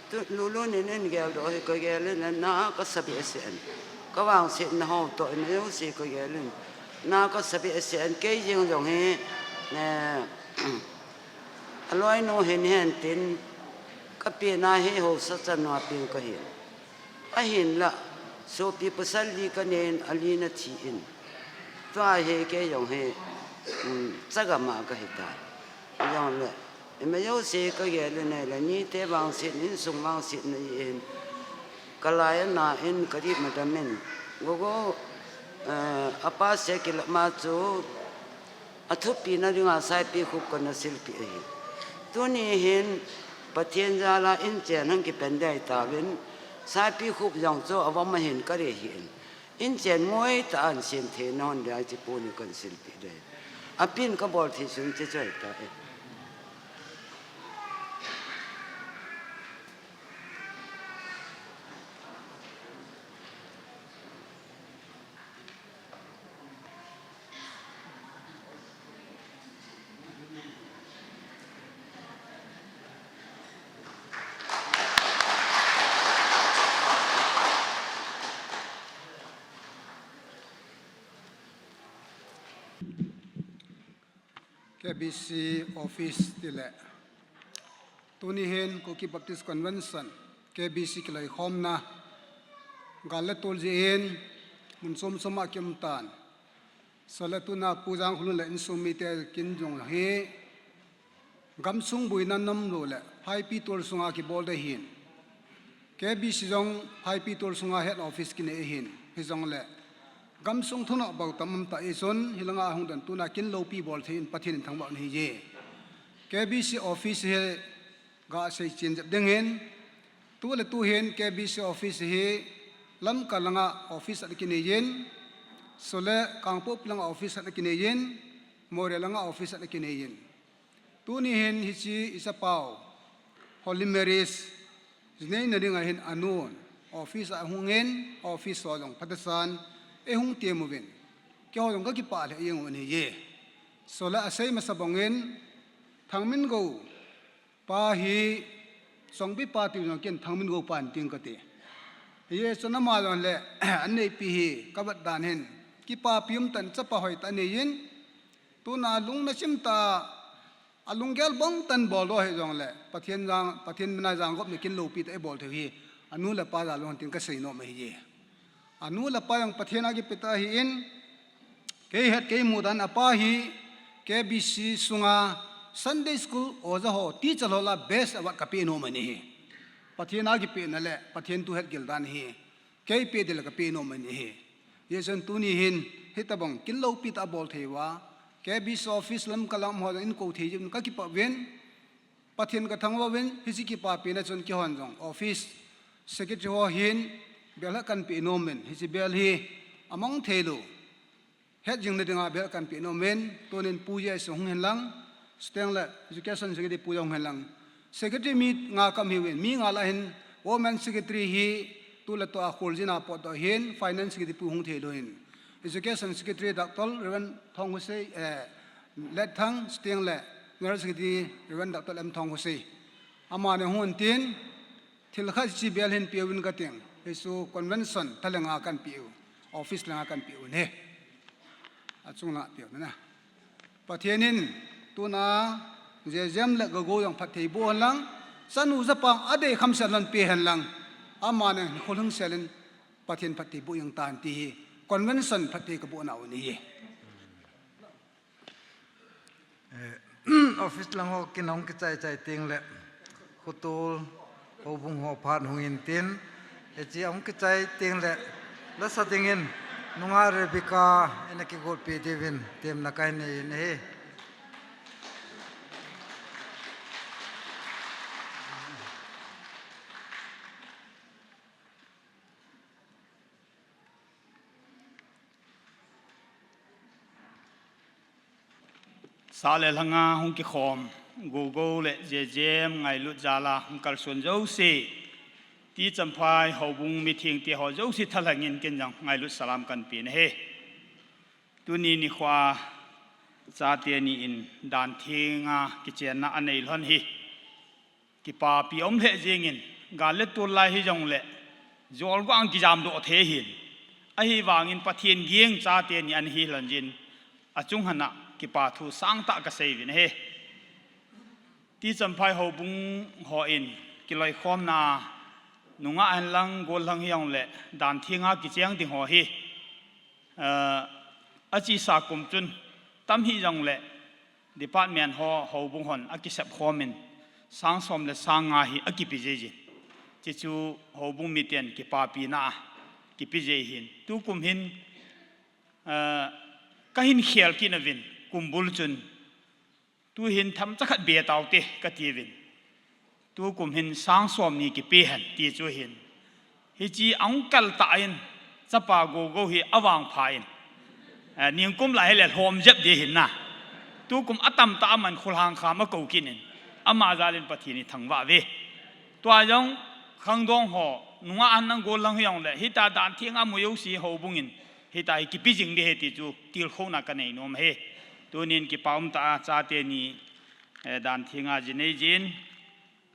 tu Lulun in ahin geldoh hi kagel in, na kasa behseh in, kavangsetna ho toh in, ajouse kagel in, na kasa behseh in, kei jeng jong hi, eh, aloinu hin hen tin, kapena hi haosa chanu a peng kahin. Ahinla, sopi pasal li kanei in, ali na thi in. Tua hi kei jong hi, um, chagam a kahitai. Jongle, ima jouse kagel in ahile, mite vangset, insung vangsetna jeh in, kalai ana in, kadip madam in, Gogo, eh, apa se kilama chu, athupina dinga Saipikhup kana silpeh ahi. Tuni hin Pathen jala inchen hung kipen dei tauvin, Saipikhup jong chu avom ahin kare hih in. Inchen ngoi tah a ahin sem theina hon dei a hiche pon hi kahin silpeh dei. Apin kabol thei sun che choi ta e. K B C office tile, tuni hin Kuki Baptist Convention, K B C kiloikhomna, gal le tol jeh in mun chom chom a kium tan. Chule tuna Pu Jangkholun le insung mite kin jong hi, gamsung boina nomlou le phaipi tol sunga kibol ding ahin. K B C jong phaipi tol sunga head office kinei ahin, hijongle gamsung thunoh bou tam um tah jeh chun, hilanga hung don tuna kin loupi bol thei in Pathen in thangvah in ahi e. K B C office hi gasei chen jep ding in, tu le tu hin K B C office hi Lamka langa office ana kinei in, chule Kangpokpi langa office ana kinei in, Moreh langa office ana kinei in. Tuni hin hiche ichapau Holy Mary's jinei na dinga hin anun office a hung in, office ho jong phatechan eihung tem uvin, keiho jong kakipah lheh jeng u ahi e. Chule asei masa bang in, Thangmingo pa hi Chongpi pa tiu jong ken Thangmingo pa in ting kati. Hiche chun ama jong le, an neipi hi kavet dan hin kipapi um tah in chapa hoi tah anei in, tuna lungna chim tah a, alunggel bang tah in bol doh hih jongle, Pathen jang, Pathen mina jang gop na kin loupi tah a ibol thei u hi Anu le apa jal lunghan tin kasei nom ahi e. Anu le apa jong Pathen a kipatah ahin, kei het kei mu dan apa hi K B C sunga Sunday school oja ho, teacher ho lah a best award kapeh nom ahi. Pathen a kipatna le Pathen thu het gil dan hi kei peh ding le kapeh nom ahi. Hijeh chun tuni hin hitabang kin loupi tah a bol thei uva, K B C office lam kalam ho jong in kou thei jeh un kakipah uvin, Pathen kathangvah uvin, hiche kipapina chun keihon jong office secretary ho hin bel khat kahin peh nom in, hiche bel hi amang thei lou het jing na dinga bel kahin peh nom in, tunin Pu J S hung hen lang, chuteng le Education Secretary Pu jong hung hen lang. Secretary mi nga kaum uvin, mi nga lah a hin Women Secretary hi tu le tu a kholjin a potdoh ahin, Finance Secretary Pu hung thei lou in, Education Secretary Doctor Reverend Thongkhosei, eh, Letthang, chuteng le General Secretary Reverend Doctor M Thongkhosei. Amani hung tin, thil khat hiche bel hin peuvin kating. Hichu convention tha le nga kahin peh u, office le nga kahin peh u ahi. Achung lang peh u na. Pathen in tuna Jejem le Gogo jong phatthei boh hen lang, chanu chapa adei kham sel lhon pe hen lang, amani kholhing sel in Pathen phatthei boh jeng tan ti hi convention phatthei kabohna u ahi. Eh, office lang ho kin hung kichai chai teng le, khotol, houbung ho phat hung in tin, hiche hung kichai teng le, lasa dingin, nungah Rebecca, ina kigolpi diuvin, temna kahin nei in ahi. Sah le lhanga hung kikhom, Gogo le Jejem ngailut jal a hung kalson jouse, Tichamphai houbung mithengte ho jouse thalheng in ken jong ngailut salam kahin pe ahi. Tuni nikho a chate ni in dan theng a kichenna anei lhon hi kipapi um lheh jeng in, gal le tol lai hijongle, jol gou a kijam doh thei ahin. Ahivangin Pathen geng chate ni ana hi lhon jeh in, achung lhon a kipa thu sangtah kasei uvin ahi. Tichamphai houbung hon kiloikhomna a nungah hen lang, gollhang hijongle, dan theng a kicheng ding ho hi, eh, achesa kum chun tam hijongle, department ho, houbung hon akisep khom in, sang som le sang nga hi akipe jeng jin. Hichu houbung miten kipapina a kipe jeng ahin. Tukum hin, eh, kahin khel kit nauvin, kumbul chun, tu hin themcha khat be taute kati uvin. Tukum hin sang som ni kipe hen ti chu ahin. Hiche ahung kal tah in, chapa Gogo hi avangpha in, eh, ningkum lai hile lhom jep ding ahin na. Tukum atam tah a aman Khulhang Kham akou kit in, ama jal in Pathen ithangvah uve. Tua jong khangdong ho, nungah hen lang, gollhang hijongle, hitia dan theng a mu jouse houbung in, hitia hi kipe jing ding ahi ti chu tilkhouna kanei nom ahi. Tunin kipa um tah a chate ni, eh, dan theng a ji nei jin,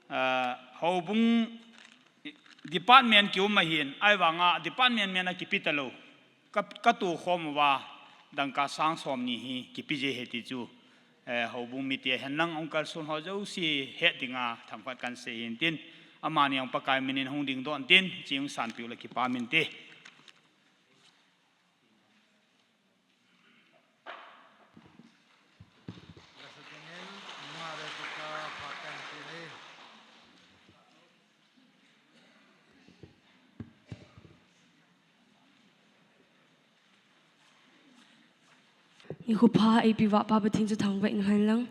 eh, houbung department kium ahin, ahivanga department men a kipe talou, ka, katoh khom uva, dangka sang som ni hi kipe jeng ahi ti chu, eh, houbung mite hen lang hung kalson ho jouse het dinga themkhat kahin sei ahin tin, amani jong Pakai min in hung dingdoh in tin, hiche hung sanpeh u le kipa min te. Nikho pha eipeh uva Pa Pathen chu thangvah in hen lang.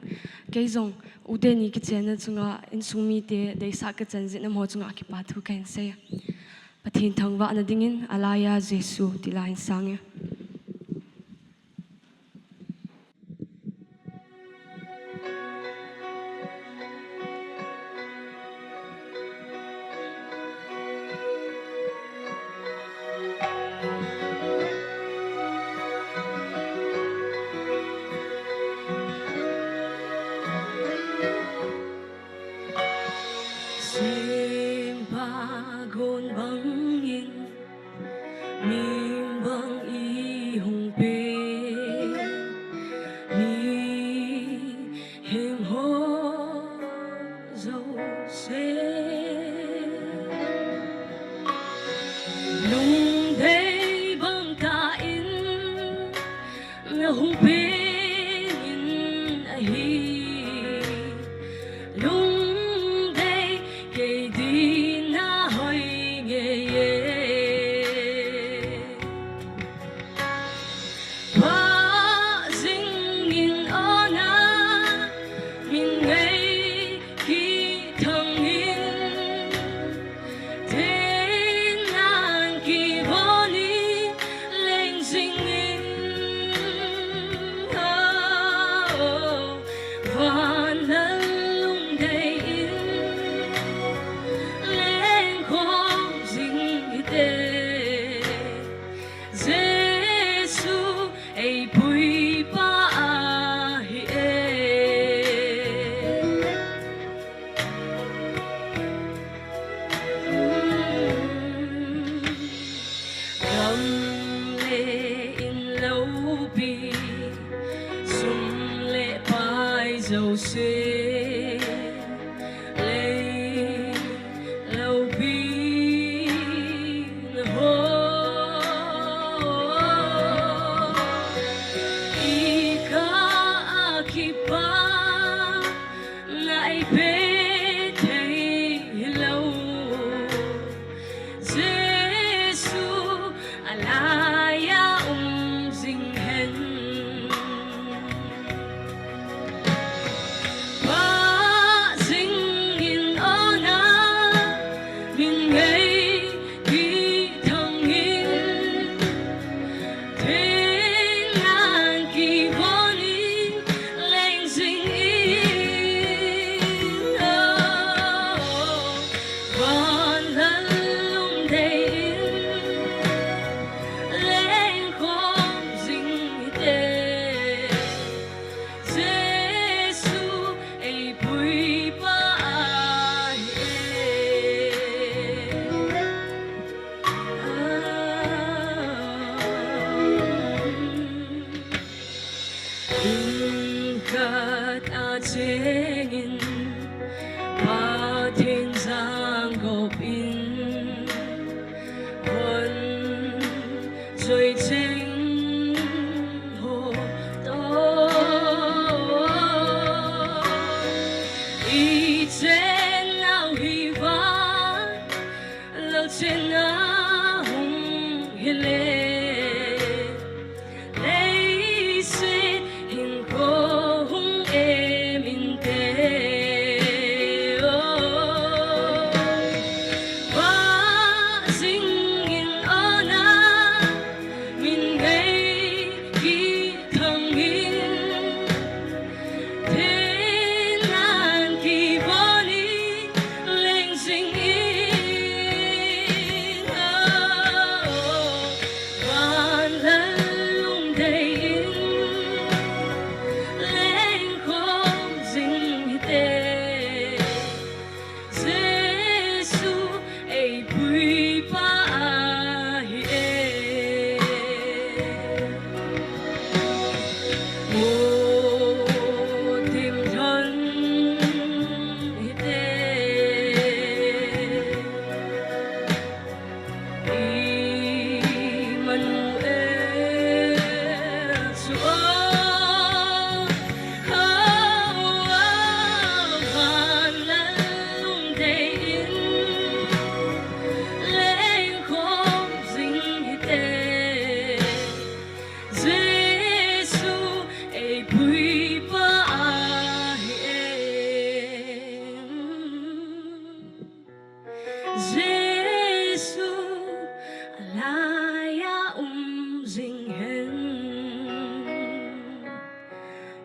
Kei jong ute ni kichenna chunga insung mite deisah kachan jeh in amaho chunga kipa thu kahin sei. Pathen thangvahna dingin, alai a Jesu ti la hin sang e. Sempa gon bangin, min bang ihung pe, mihem ho jouse. Jesu, alaiya um jing hen.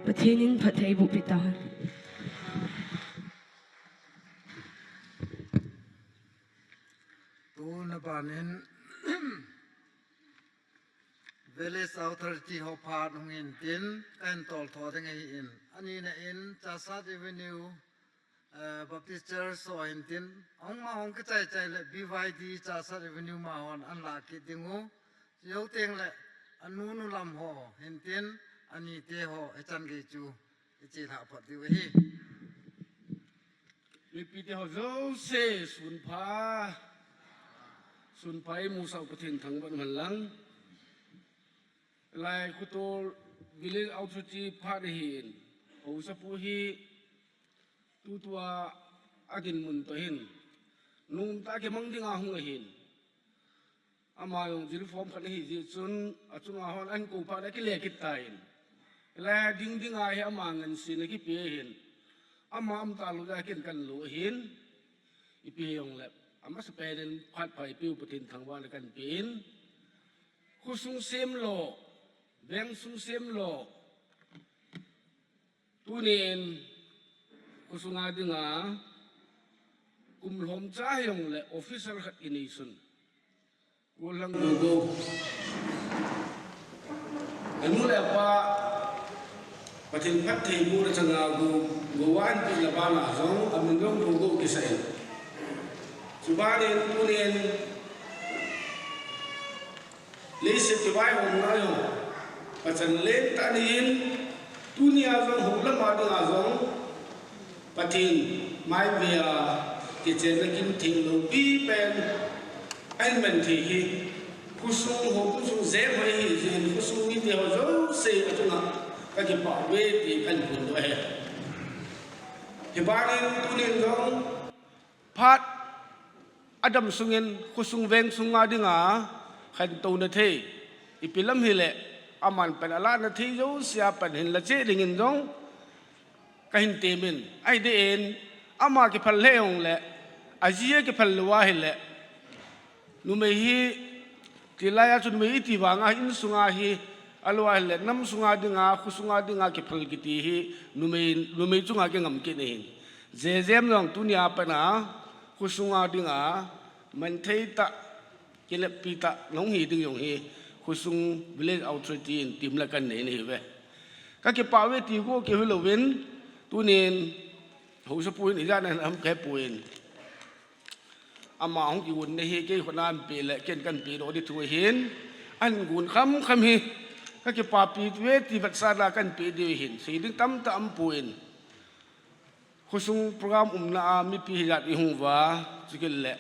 Pathen in phattheiboh pi tahen. Tuna ban in Village Authority ho phat hung in tin, kahin toltho ding ahin. Anina in, Chahsat Avenue, eh, Baptist Church ho hin tin, ahung ma hung kichai chai le B Y D Chahsat Avenue ma hon ahin la kit ding u. Chujou teng le, anu nu lam ho hin tin, anite ho, hichan gei chu iche lha phot diu ahi. Mipite ho jouse, sun pha. Sun pha, imusah u Pathen thangvah in umhen lang. Lai Khutol Village Authority phat ahin. Haosapu hi tutua adinmun toh hin nomtah a kimang dinga hung ahin. Ama jong uniform khat ahi jeh chun, achunga hon ahin kou phat le akile kit tan. Hilai a ding dinga hi ama ngansena kipe ahin. Ama um talou jeh a ken kan lo ahin. Ipi hijongle, amasapen in phat pha eipeu Pathen thangvahna kan pe in. Khosung semlo, vengsung semlo. Tunin, khosunga dinga, kum lhomcha hijongle officer khat inei sun. Golhang Gogo. Anu le apa, Pathen phattheibohna changa Go, Gogo a ahinpehna bana jong, amin jong Gogo kisah in. Chubanin tunin, leiset kivaihomna jong, pachan lentah nei in, tunia jong houlam a dinga jong, Pathen mai vea kichenna kimtheng loupi pen ahin man thei hi, khosung houbung sung jeng ho ahi jeh in, khosung mite ho jouse achunga kakipah uve ti kahin phongdoh ahi. Hibanin tunin jong phat adam sungin khosung veng sunga dinga khantouna thei, ipi lam hile, aman pan alahna thei jousea pan hin la cheh dingin jong kahin temin, ahi deh in, ama kiphal lheh jongle, aji a kiphal lou ahile, numei hi, tilai a chu numei iti vanga hi, insunga hi, alou ahile, nam sunga dinga, khosunga dinga kiphal kiti hi, numei, numei chunga kingam kit ahin. Jejem jong tunia pat a, khosunga dinga, manthei tah, kileppi tah, nahung hi ding jong hi, khosung Village Authority in team la kan nei ahiuve. Kakipah uve ti go kihou louvin, tunin, haosapu hin ijat na ham kahepoi. Ama hung kigon na hi, kei khut a ahin peh le, ken kahin pehdoh ding thu ahin, ahin gon khamkham hi, kakipapi uve ti vetsahna kahin peh diu ahin, sei ding tamtah aumpon. Khosung program umna a mipi hijat ihung uva, chukit le,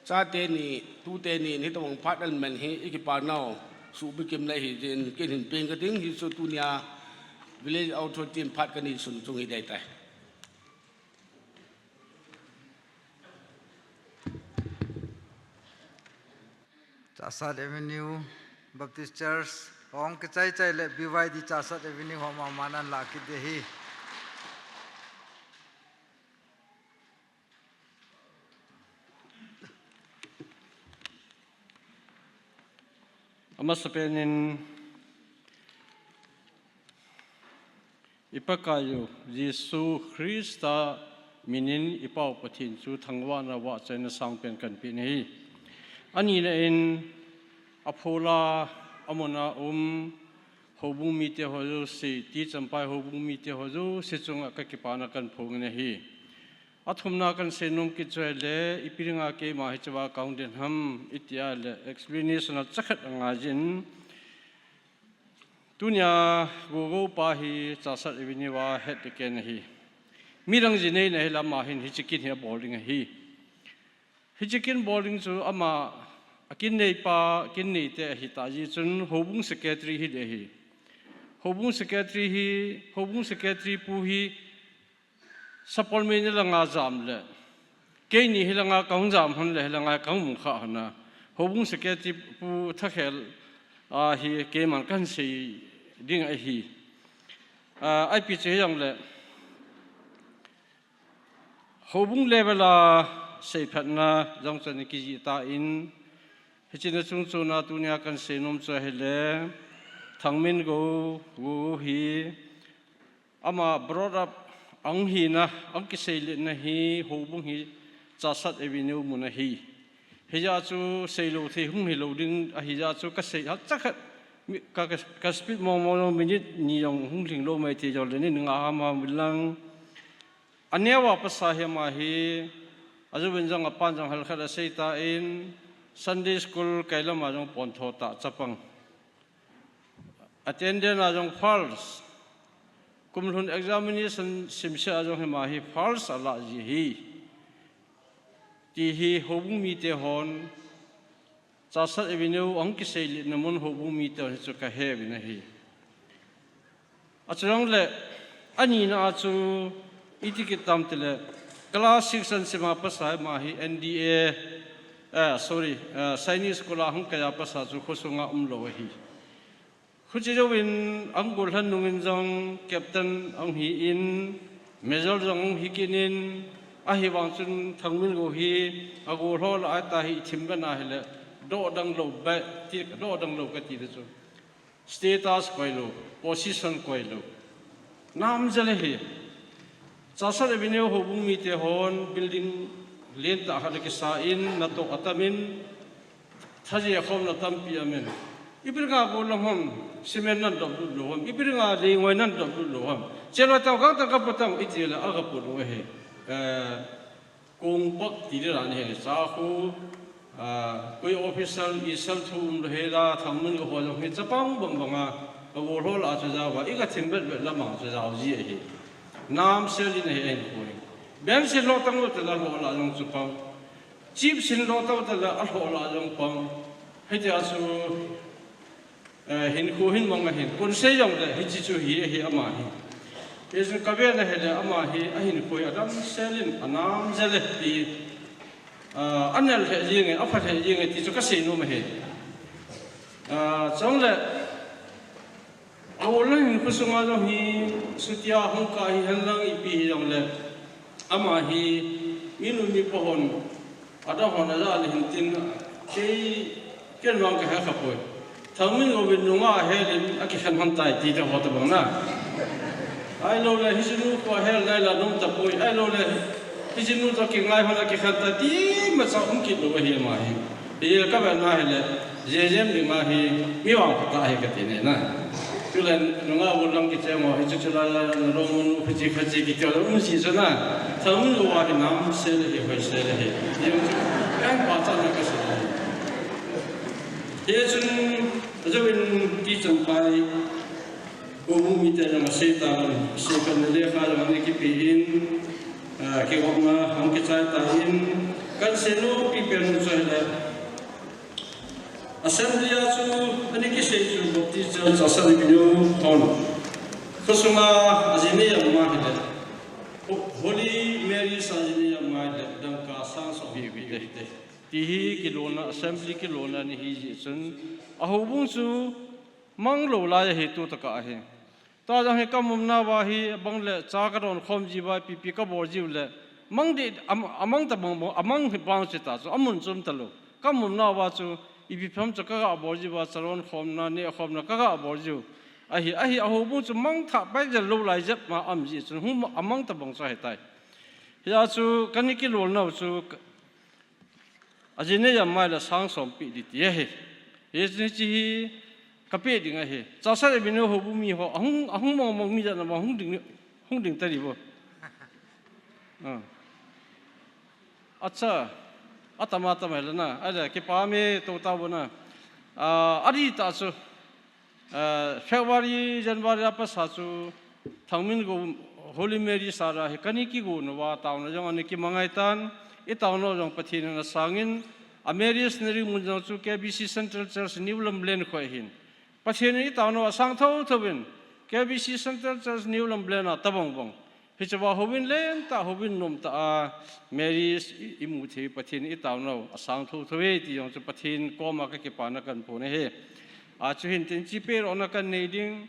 chate ni, tute ni, hitobang phat ahin man hi, ikipa nau, suhbukimna ahi jeh in, ken hin peng kating, hichu tunia Village Authority in phat kanei sun chung hi dei tai. Chahsat Avenue Baptist Church, hung kichai chai le B Y D Chahsat Avenue ho mama nan la kit ding ahi. Amasapen in, i Pakaiyu Jesu Christa minin i Pau Pathen chu thangvahna vahchoina sangpen kahin peh ahi. Anina in aphola amuna um houbung mite ho jouse, T. Champai houbung mite ho jouse chunga kakipana kahin phong ahi. Athumna kahin seinom kit chu ahile, ipi dinga keima hichea kahung den ham, iti ahile, explanation a chakhat angaijin. Tunia Gogo pa hi Chahsat Avenue a head deacon ahi. Midang ji neina hile ama hin hiche kin hi abol ding ahi. Hiche kin bol ding chu ama akin neipa, kin neite ahitah jeh chun houbung secretary hi ding ahi. Houbung secretary hi, houbung secretary pu hi Sapolmei ni langa jam le, keini hilanga kahung jam hon le, hilanga kahung mukha hon a, houbung secretary pu thakhel a hi keiman kahin sei ding ahi. A, ipi chu hijongle, houbung level a seiphatna jong chu ana kijih tan, hiche na chungchon a tunia kahin seinom chu ahile, Thangmingo, Go hi, ama brought up, ahung hina, ahung kiseiletna hi, houbung hi, Chahsat Avenue mun ahi. Hijeh chun seilou thei hung hilou ding, ahijeh chun kasei, hacha khat, mi, ka, ka, ka speed mong mong jong minute ni jong hung lhinglou mai thei jongle nin nga ham ham lang. Aneo a pasal hi ama hi, ajouvin jong apan jong hal khat asei tan, Sunday school kailam a jong pontho tah chapang. Attendance a jong first. Kum lhun examination simse a jong hi ama hi first alah ji ahi. Ti hi houbung mite hon, Chahsat Avenue ahung kiseiletna mun houbung mite hon hichu kahe uvin ahi. Achujongle, anina a chu, iti kit tam tile, class six ahin sim a pasal ama hi N D A, eh, sorry, eh, Sainik School a hung kai a pasal chu khosunga umlou ahi. Khuche jouvin ahung gollhan nungin jong captain ahung hi in, major jong ahung hi kit in, ahivang chun Thangmingo hi agolho lah a ita hi ithim bena hile, doh dang lou be, ti, doh dang lou kati le chu. Status koi lou, position koi lou. Nam jel ahi. Chahsat Avenue houbung mite hon building lentah khat akisa in, natoh atam in, thaje khomna tampi aum in. Ipi dinga gollhang hon cement nan dop lut lou ham, ipi dinga leingoi nan dop lut lou ham. Chelou tang, gangtah kapu tang, iti le aga pu lou ahi. Eh, Kongpak ti ding dan ahi, cha khu, ah, koi official isal thu umlou hela, Thangmingo ho jong hi chapang bang banga, ka golho lah a chu jao va, i ka thim bet bet lamang chu jao ji ahi. Nam sel in ahi ahin koi. Bench in lhoh tang lou tile alhoh lah jong chu pang. Chips in lhoh tang lou tile alhoh lah jong pang. Hitia chu, Eh, hinkho hin mang ahin, kon sei jongle, hiche chu hi, hi ama hi. Hichu kavena hile ama hi, ahinkho hi adam sel in, anam jel e ti, ah, anel lheh jeng e, apha lheh jeng e ti chu kasei nom ahi. Ah, chule, agollhang hinkho sunga jong hi, chutia hung kah hihen lang ipi hijongle, ama hi, minu mipa hon, adang hon ajah le hin tin, kei, ken vang kahe kha poi. Thangmingo vin nungah ahel in akikhen hon tai ti te ho tabang na. Ahilou le, hiche nu khu ahel nai la nom tapoi. Ahilou le, hiche nu toh kingai hon akikhen tai ti imacha um kit lou ahi ama hi. Hijeh a kavet na hile, J J M dinga hi, mi vangpha tah ahi kati nai na. Chule nungah gollhang kicheng ho, hichu chulai a, nalom un, hiche khache kiti ho, um ji chu na. Thangmingo a hi nam sel ahi, hoi sel ahi. Hijeh chun, kahin pachatna kasei ahi. Hichun, ajouvin kichamkai, houbung mite jong asei tan, seiphatna lekha jong ana kipe in, ah, kigopna hung kichai tan, kahin seinom pipen chu ahile, Assembly a chu, ana kisei chu Baptist Church Assembly kinu hon. Khosunga ajinei ama hile, Ho-, Holy Mary sa ajinei ama hile, dangka sang som hi, hi, hi, hi. Ti hi kilona, assembly kilona ni hijeh chun, ahoubung chu mang lou lai ahi tu tah a hi. Tua jong hi ka umna uva hi, abang le cha ka don khom ji uva, ipi ipi ka bol ji u le, mang ding, am-, amang tabang bang, amang hi bang chi ta chu, amun chu um talou. Ka umna uva chu, ipi ipi ham chu ka ga bol ji uva, cha don khomna, neh khomna, ka ga bol ji u. Ahi, ahi, ahoubung chu mang thah pai jel lou lai jep ma um ji chun, hung ma-, amang tabang chu ahi tai. Hijeh chun, ka ni kilolna u chu, ka, Ajinei ama hile sang som peh ding ti ahi. Hiche, hiche hi kapeh ding ahi. Chahsat Avenue houbung mi ho, ahung, ahung mong mong mi jat na ma hung ding, hung ding ta di bo. Ah. Acha, atam atam hile na, ahile, kipah me to ta bo na. Ah, adih tah chu. Ah, February, January a pat sa chu Thangmingo Holy Mary sa ra hi ka ni kigon uva taona jong ana kimang ngai tan, i taona u jong Pathen in ana sangin, a Mary Missionary mun jong chu K B C Central Church New Lamlen khu ahin. Pathen in i taona u asang thotho in, K B C Central Church New Lamlen a tabang bang. Hiche uva houin lentah, houin nomtah a, Mary i, i mu thei Pathen i taona u asang thotho e ti jong chu Pathen koma ka kipana kahin phong ahi. Achu hin tin chi pe rona kahin nei ding,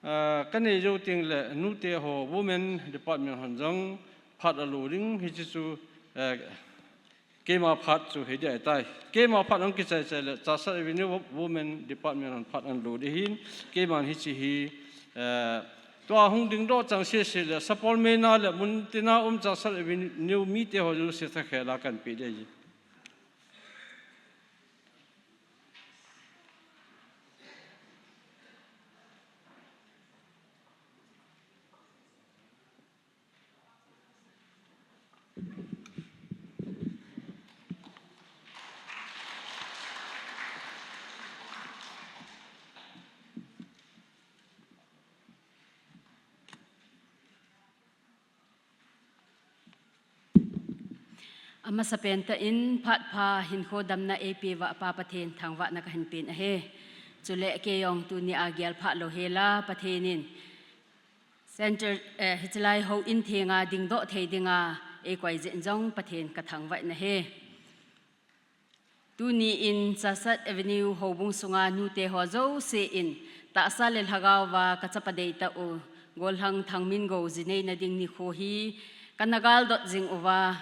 ah, ka nei jou teng le nute ho Women Department hon jong phat alo ding hiche chu, eh, Keima phat chu hi ding ahitai. Keima phat hung kichai chai le, Chahsat Avenue Women Department hon phat ahin lut ding ahin, keiman hiche hi, eh, tua hung dingdoh chang sese le, Sapol Meina le mun tina um Chahsat Avenue mite ho jouse thakhel a kahin pe ding ahi. Amasapen tah in phat pha hinkho damna eipeh uva Pa Pathen thangvahna kahin pen ahi. Chule kei jong tunia gel pha lou hela Pathen in Center, eh, hiche lai houin thenga dingdoh thei dinga eikoi jeh in jong Pathen kathangvah in ahi. Tuni in Chahsat Avenue houbung sunga nute ho jouse in tahsa le lhagao va kachapa deitah u, Gollhang Thangmingo jineina ding nikho hi kana galdot jing uva,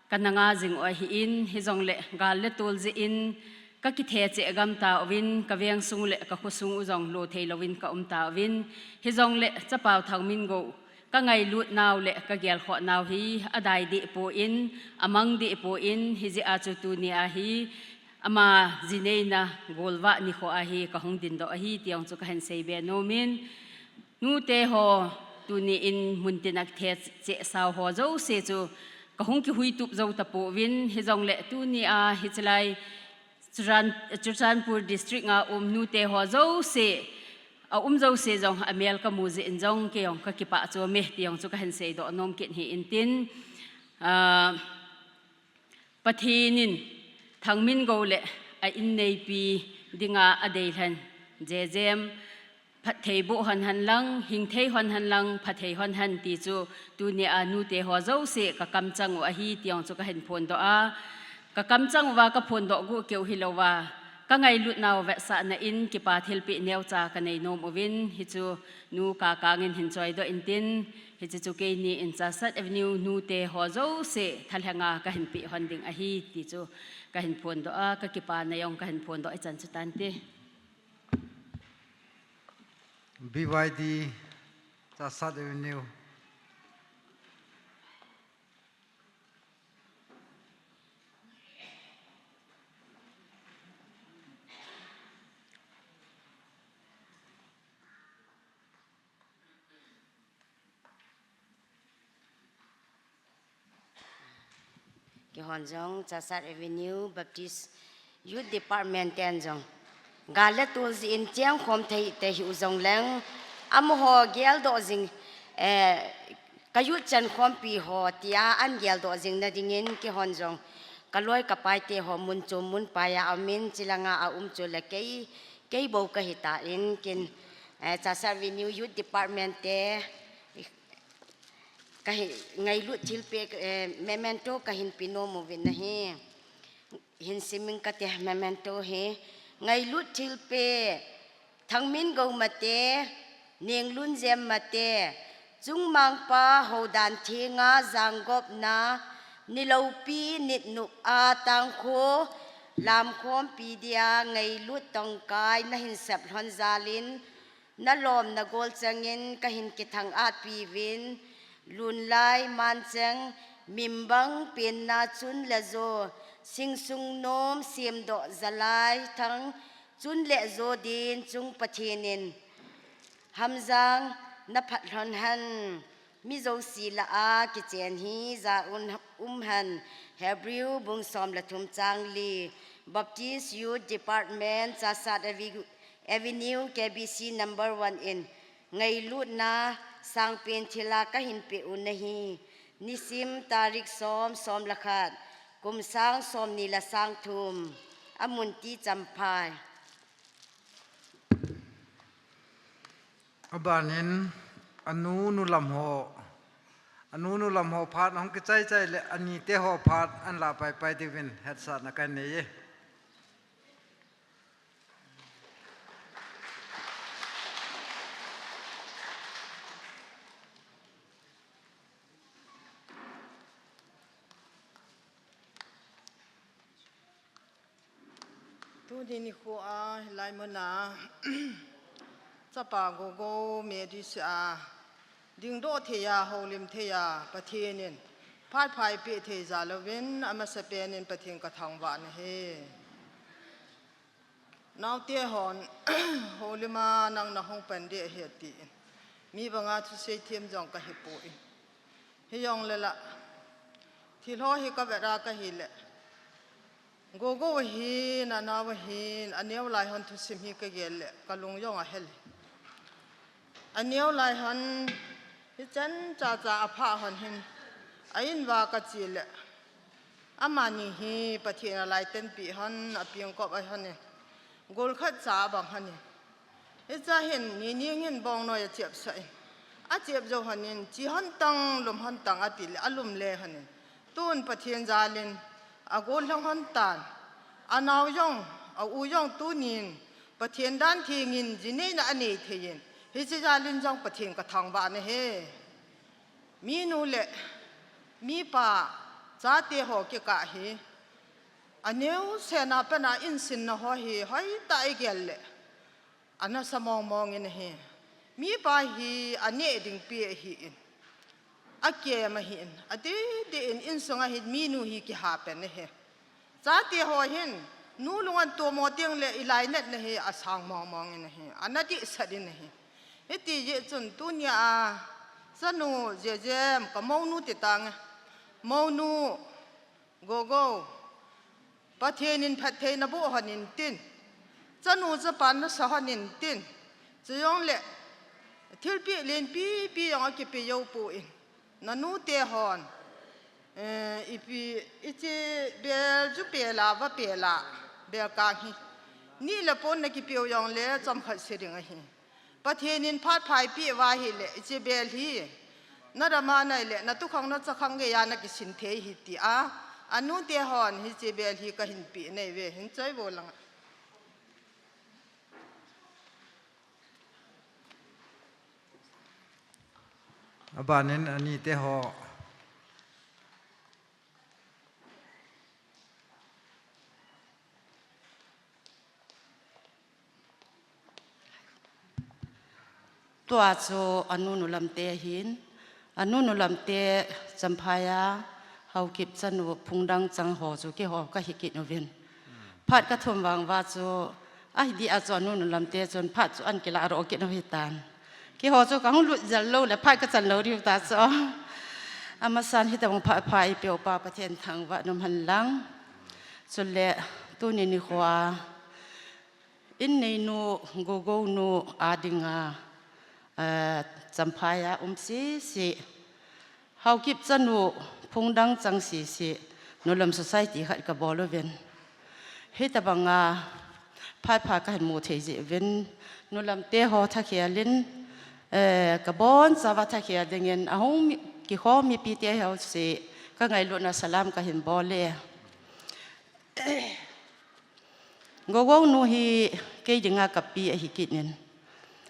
kana nga jing u ahin, hijongle gal le tol jeh in kakithe cheh gam tauvin, kaveng sung le kakhosung u jong lo thei louvin kaum tauvin, hijongle Chapao Thangmingo kangailut nau le kagelkhoh nau hi adai deh poi, amang deh poi, hijeh a chu tunia hi ama jineina golvah nikho a hi kahung dingdoh ahi ti jong chu kahin seibe nom in, nute ho tuni in muntina kithe cheh sau ho jouse chu kahung kihuitup jou tapouvin, hijongle tunia hiche lai Churan-, Churachandpur District a um nute ho jouse, aum jouse jong amel kamu jeh in jong kei jong kakipah chom e ti jong chu kahin seidoh nom kit ahi intin, ah, Pathen in Thangmingo le a inneipi dinga adeilhen Jejem phatthei boh hon hen lang, hingthei hon hen lang, phathei hon hen ti chu tunia nute ho jouse kakamchang u ahi ti jong chu kahin phondoh a, kakamchang uva kaphondoh gu keu hilouva, kangailut nau vetsahna in kipa thilpeh neocha kanei nom uvin, hichu nu Kakang in hin choidoh intin, hiche chu keini in Chahsat Avenue nute ho jouse thalhenga kahin peh hon ding ahi ti chu kahin phondoh a, kakipana jong kahin phondoh ichan chu tante. B Y D, Chahsat Avenue. Keihon jong Chahsat Avenue Baptist Youth Department ten jong gal le tol jeh in chengkhom thei te hiu jongleng, amaho geldoh jing, eh, ka youth chankhompi ho tia ahin geldoh jing na dingin keihon jong kaloi kapai te ho mun chom mun pai a aum in, chulanga aum chu le kei, kei bou kahi tan kin, eh, Chahsat Avenue Youth Department te, Kahi ngailut thilpeh, eh, memento kahin pe nom uvin ahi. Hin simin kate memento hi. Ngailut thilpeh, Thangmingo Mate, Nenglunjem Mate, Chungmangpa Houdan Thenga Janggopna, Niloupi Nitnup a Tangkhul Lamkhompi dia ngailut tongkai nahin sep lhon jal in, nalom nagol changin kahin kithang-at piuvin, Lunlai, Mancheng, Mimbang, Penna, Chun le Jo, Singsungnom, Semdoh, Zalai, Thang, Chun le Jo din chung Pathen in Hamjang naphat lhon hen. Mi jouse lah a kichen hi ja un um hen. Hebrew bung som le thum chang li. Baptist Youth Department, Chahsat Avi-, Avenue, K B C number one in ngailutna sangpen thil a kahin peh u ahi. Nisim tarik som, som le khat, kum sang som ni le sang thum, amun ti Champhai. Abanin, anu nu lam ho, anu nu lam ho phat hung kichai chai le, anite ho phat ahin la pai pai diuvin hetsahna kanei e. Tuni nikho a hilai muna chapa Gogo Mary sia dingdoh thei a, houlim thei a, Pathen in phat pha eipeh thei jal uvin, amasapen in Pathen kathangvah nahi. Naote hon, houlim a nang nahung pan ding ahi tin, mi banga thusei them jong kahipoi. Hijongle la, thil ho hi kavet a kahile, Gogo ahin, anao ahin, aneo lai hon thusim hi kagel le, kalung jong ahel. Aneo lai hon, hichan chacha apha hon hin, a in uva kache le, amani hi Pathen alai tenpi hon, apengkop a hon in, gol khat cha abang hon in, hicha hin, nining hin bongnoi achepsah in, achep jou hon in, che hon tang, lum hon tang ati le, alum le hon in, tun Pathen jal in, agol lhang hon tan, anao jong, a u jong tunin, Pathen dan theng in, jineina anei thei in, hiche jal in jong Pathen kathangvah nahi. Minu le mipa chate ho kikah hi, aneo sena pana insinna ho hi hoitah a igel le, anasa mong mong in ahi. Mipa hi aneh ding pi ahin, akem ahin, adeh deh in insunga hin minu hi kiha pen ahi. Chate ho hin, nu lungan tomo teng le ilainatna hi asang mong mong in ahi, ana dehset in ahi. Hiti jeh chun tunia chanu Jejem, kamounu ti tange, mounu Gogo, Pathen in phattheina boh hon intin, chanu chapan nasa hon intin, chujongle thilpeh lenpi pi jong akipe jou poi. Nanute hon, eh, ipi, iche bel ju pela, va pela, bel kang hi, nile pon nakipeu jongle chomkhat se ding ahi. Pathen in phat pha eipeh uva ahile, iche bel hi, nadam a nai le, natukhang nachakhang geiya nakisin thei ahi tia, anute hon hiche bel hi kahin peh nahi uve, hin choi vo lang. Abanin anite ho. Tua chu anu Nulamte ahin, anu Nulamte Champhai a, Haokip chanu Phungdangchang ho chu keiho kahi kit uvin. Phat kathum vang uva chu, ahi dia chu anu Nulamte chun phat chu ahin kilah roh kit u ahitan. Keiho chu kahung lut jel lou le phat kachan lou diu ta chu. Amasan hitabang phat pha eipeh u pa Pathen thangvah nom hen lang. Chule tuni nikho a, inneinu, Gogo nu a dinga, eh, Champhai a um sese, Haokip chanu Phungdangchang sese, Nulam Society khat kabol uvin. Hitabanga phat pha kahin mu thei jeh uvin, Nulamte ho thakhel in, eh, kabonchauva thakhel dingin, ahung mi, kikhom mipite ho jouse, kangailutna salam kahin bol e. Gogo nu hi kei dinga kapi ahi kit in.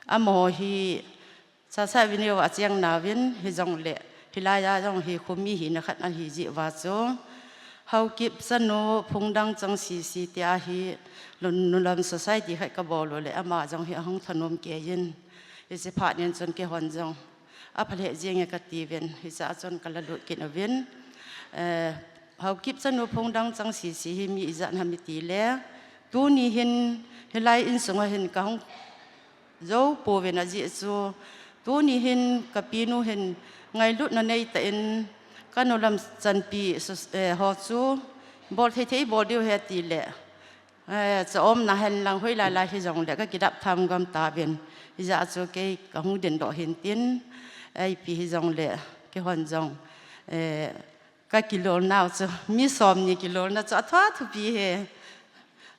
Amaho hi Chassad Avenue a cheng nauvin hijongle, hilai a jong hi khomi hina khat ahi jeh uva chu, Haokip chanu Phungdangchang sese tia hi, Lun-, Nulam Society khat kabol u le, ama jong hi ahung thanom kei in. Hiche phat nin chun keihon jong apha lheh jenge kati uvin, hiche a chun kala lut kit uvin. Eh, Haokip chanu Phungdangchang sese hi mi ijat ham iti le, tuni hin hilai insunga hin kahung jou pouvin ajeh chu, tuni hin kapinu hin ngailutna neitah in ka Nulam chanpi sus-, eh, ho chu bol thei thei bol diu ahi ati le, eh, cha umna hen lang hoilai lai hijongle kakidap tham gam tauvin, hijeh a chu kei kahung dingdoh hin tin, eh, ipi hijongle keihon jong, eh, kakilolnau chu, mi somni kilolna chu atha thupi ahi.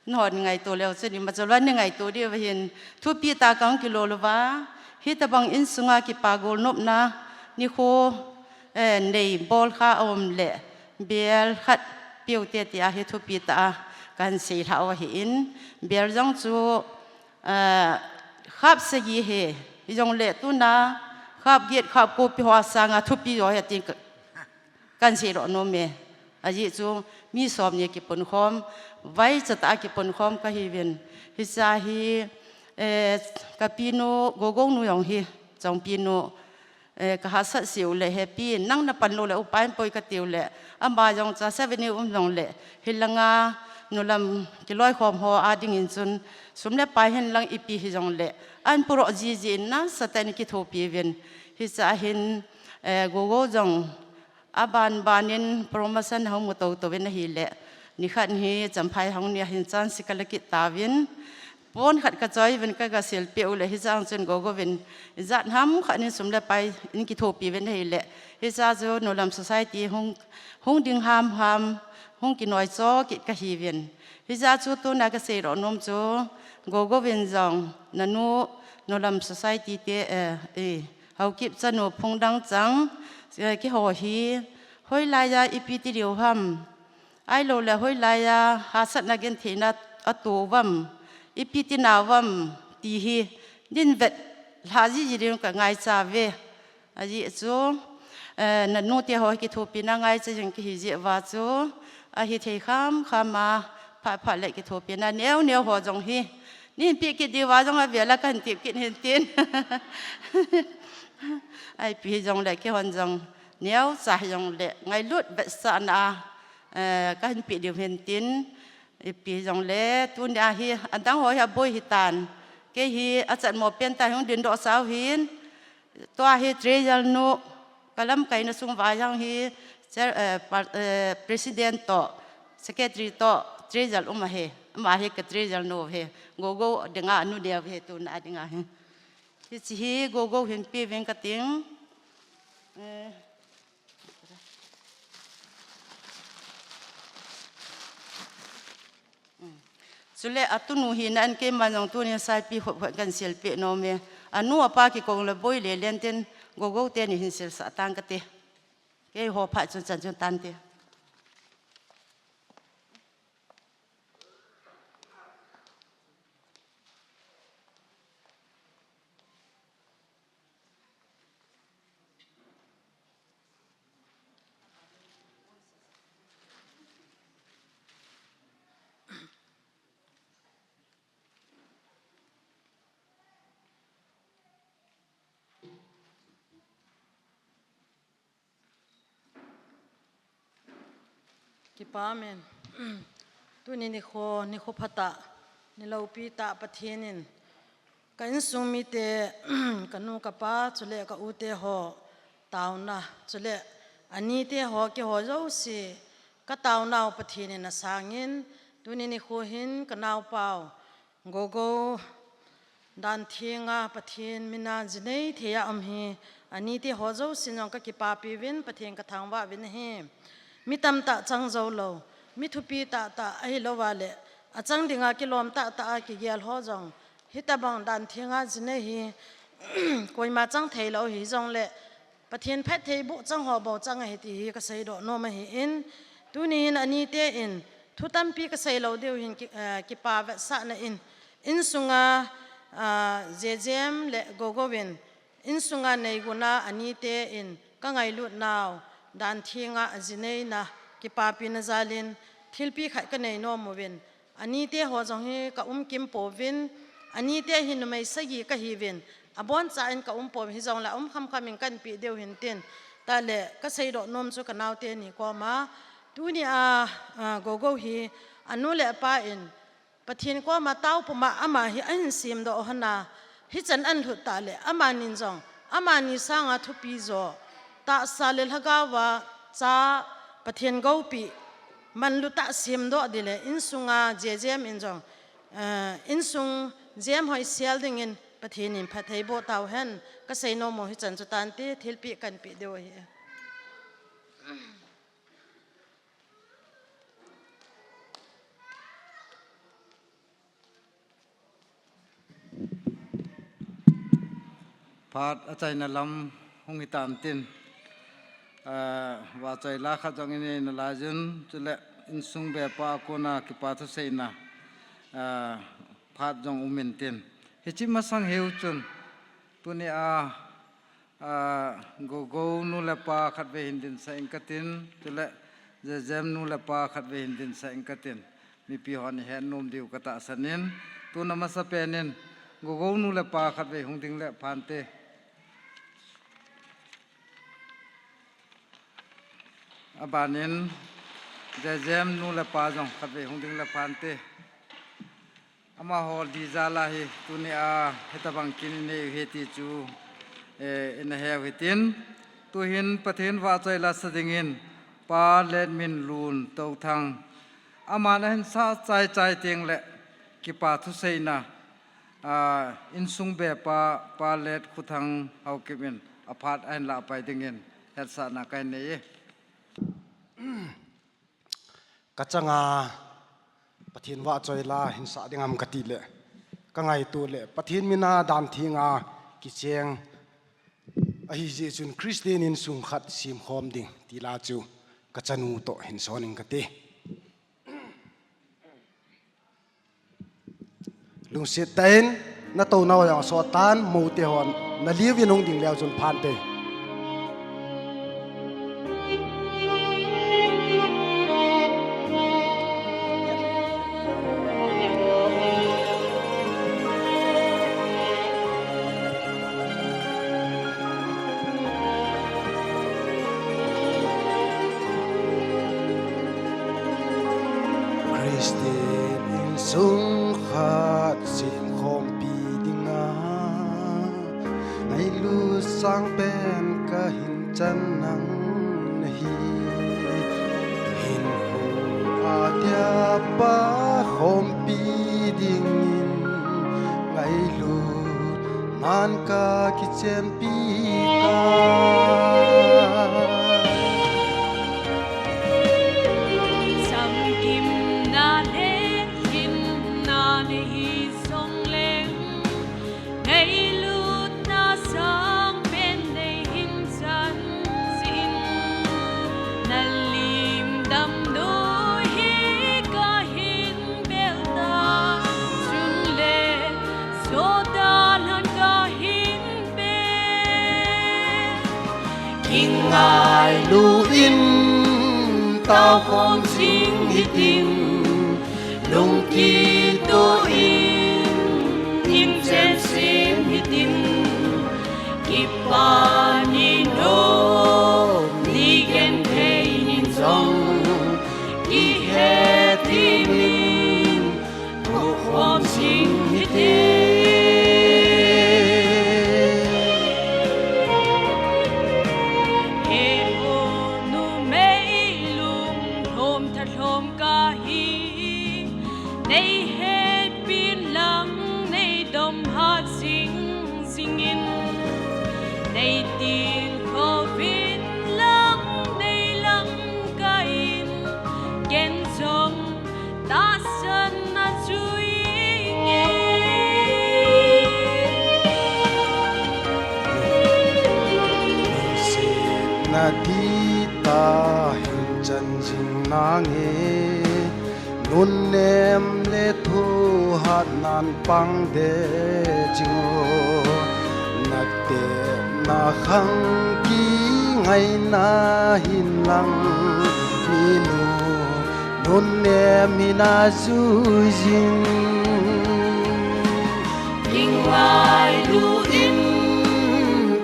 Nahon ngaito leu chun ima chalou a nei ngaito diu ahin, thupi tah a kahung kilol uva, hitabang insunga kipa golnopna nikho, eh, nei bol kha aum le, bel khat peh ute tia hi thupi tah a kahin seilhah u ahin, bel jong chu, eh, khap sagi ahi, hijongle tuna khap get khap ko pe ho sanga thupi jo ahi tin ka, kahin seidoh nom e. Ajeh chu mi som ni kipunkhom, vaicha tah a kipunkhom kahiuvin. Hiche hi, eh, kapinu, Gogou nu jong hi, chongpinu, eh, kahahsat seh u le, hepi, nang napan lou le, upa in poi katiu le, ama jong cha seven ni um jong le, hilanga nulam kiloikhom ho a dingin chun, sum le pai hin lang ipi hijong le, ahin puro jiji in nasatah in kithopi uvin. Hiche a hin, eh, Gogou jong, aban banin promotion hung mu toto uvin ahile, nikhat hi Champhai hung ni a hin chance kala kit tauvin, pon khat kachoi uvin kaga silpeh u le, hijeh chun Gogou vin, ijat ham khat in sum le pai in kithopi uvin ahile, hiche a chu nulam society hung, hung ding ham ham, hung kinoi cho kit kahiuvin. Hiche a chu tuna kasei ro nom chu, Gogou vin jong, nanu, nulam society te, eh, eh, Haokip chanu phung dang chang, eh, keiho hi, hoilai a ipi ti diu ham, ahilou le hoilai a hahsatna gentheina ato uvam, ipi ti nau vam, ti hi, din vet lha jiji ding kangaicha uve. Ajeh chu, eh, nanu te ho kithopina ngaicha jing kahi jeh uva chu, ahithei kham kham a, phat phat le kithopina neo neo ho jong hi, neihin peh kit diu va jong avel a kahin tep kit hin tin. Ipi hijong le keihon jong neocha hijong le ngailut vetsahna a, eh, kahin peh diu hin tin. Ipi hijong le tunia hi adang ho hi aboi hitan. Kei hi achatmo pen tah hung dingdoh sau hin. Tua hi treasurer nu, kalamkaina sung uva jong hi, chair, eh, par-, eh, president toh, secretary toh, treasurer um ahi, ama hi ka treasurer nu ahi, Gogou dinga anu neo ahi, tuna dinga hi. Hiche hi Gogou hin pe uving kating. Eh, Chule atunu hina in keima jong tunin saipi khop khop kahin silpeh nom e. Anu apa kikou le boi le len tin Gogou teni hin silsah tang kate. Keiho phat chun chan chun tante. Kipa amen. Tuni nikho, nikho phatah, niloupi tah Pathen in ka insung mite, kanu kapa, chule ka u te ho taona, chule ani te ho keiho jouse ka taonau Pathen in asangin, tuni nikho hin ka naopau Gogou Danthenga Pathen mina jinei thei a um hi, ani te ho jousen jong ka kipapi uvin, Pathen ka thangvah uvin ahi. Mi tamtah chang jou lou, mi thupi tahtah ahilou vale, achang dinga kilom tahtah a kigel ho jong, hitabang Danthenga jinei hi, koima chang thei lou hijongle, Pathen phattheiboh chang ho bou chang ahi ti hi ka seidoh nom ahin, tuni hin ani te in thu tampi ka sei lou diu hin ki, eh, kipa vetsahna in, insunga, ah, Jejem le Gogou in, insunga neiguna ani te in ka ngailut nau, Danthenga a jineina kipapina jalin thilpi khat ka nei nom uvin, ani te ho jong hi ka um kim pouvin, ani te hi numei sagi ka hiuvin, aboncha in ka um pouvin hijongle a um khamkham in kahin pe diu hin tin, tale ka seidoh nom chu ka nao teni koma, tunia, ah, Gogou hi, anu le apa in, Pathen koma tao puma ama hi ahin semdoh u hina, hichan ahin lhut tale, amanin jong, amani sanga thupi jo, tahsa le lhagaova cha Pathen goupi, manlu tah semdoh ding le, insunga Jejem in jong, eh, insung jem hoi sel dingin Pathen in phattheiboh tauhen, ka seinom u hichan chu tante, thilpi kahin pe diu ahi. Phat achaina lam hung hitan tin, ah, vachoi la khat jong inei nalai jin, chule insung bepa a kona kipa thuseina, ah, phat jong um in tin. Hiche masang hiu chun, tunia, ah, Gogou nu le pa khatvei hin dinsah ing katin, chule Jejemnu le pa khatvei hin dinsah inge katin, mipi hon ihet nom diu katahsan in, tuna masapen in Gogonu le pa khatvei hung ding le phante. Abanin Jejemnu le pa jong khatvei hung ding le phante. Amaho di jal a hi tunia hitabang kin inei u ahi ti chu, eh, ina heu hitin. Tuhin Pathen vahchoi la sa dingin Pa Letminlun Touthang. Aman ahin sah chaichai teng le kipa thuseina, ah, insung bepa Pa Letkhothang Haokip in aphat ahin lahpai dingin hetsahna kahin nei e. Kachanga Pathen vahchoi la hinsah ding ham kati le, kangaito le Pathen mina dan thenga kicheng ahi jeh chun Christian insung khat semkhom ding ti la chu kachanu toh hin son inge kati. Lungset tah in, natouna ho jong asot tan, moute hon, nalih uvin hung ding leu chun phante. Christian insung khat semkhompi dinga ngailut sangpen kahin chan nang nahi. Hinkho a dia pakhompi dingin ngailut man kakichenpi ta. Samkimna le lhinna nei hi jongleng, ngailutna sangpen nei hin chan jin. Nalim damlou hi kahin bel ta, chule sohdan han kahin pe. Kingailu in taokhom jing hitin, lungkitoh in inchen sem hitin, kipa ni nom ni genthei nin jong kihethem in, tohkhom jing hite. He o, numei lunglhom thalhom kahi, nei hetpin lang nei dom hat jing jingin, nei tilkhouvin lang nei langkah in, ken jong tahsan na jui nge. Lungsetna dita hin chan jing nange, nunnem le thohhatnan pang deh jing o. Natepna khang kingaina hin lang, minu nunnem hina jui jing. Kingailu in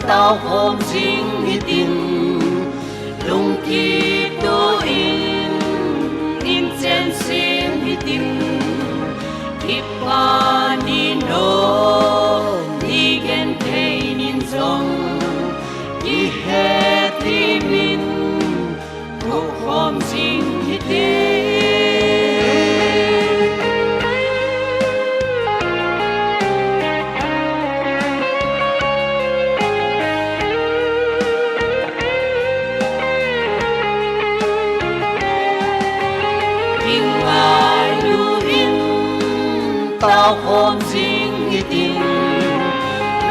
taokhom jing hitin, lungkitoh in inchen sem hitin, kipa ni nom ni genthei nin jong kihethem in, tohkhom jing hite. Kingailu in taokhom jing hitin,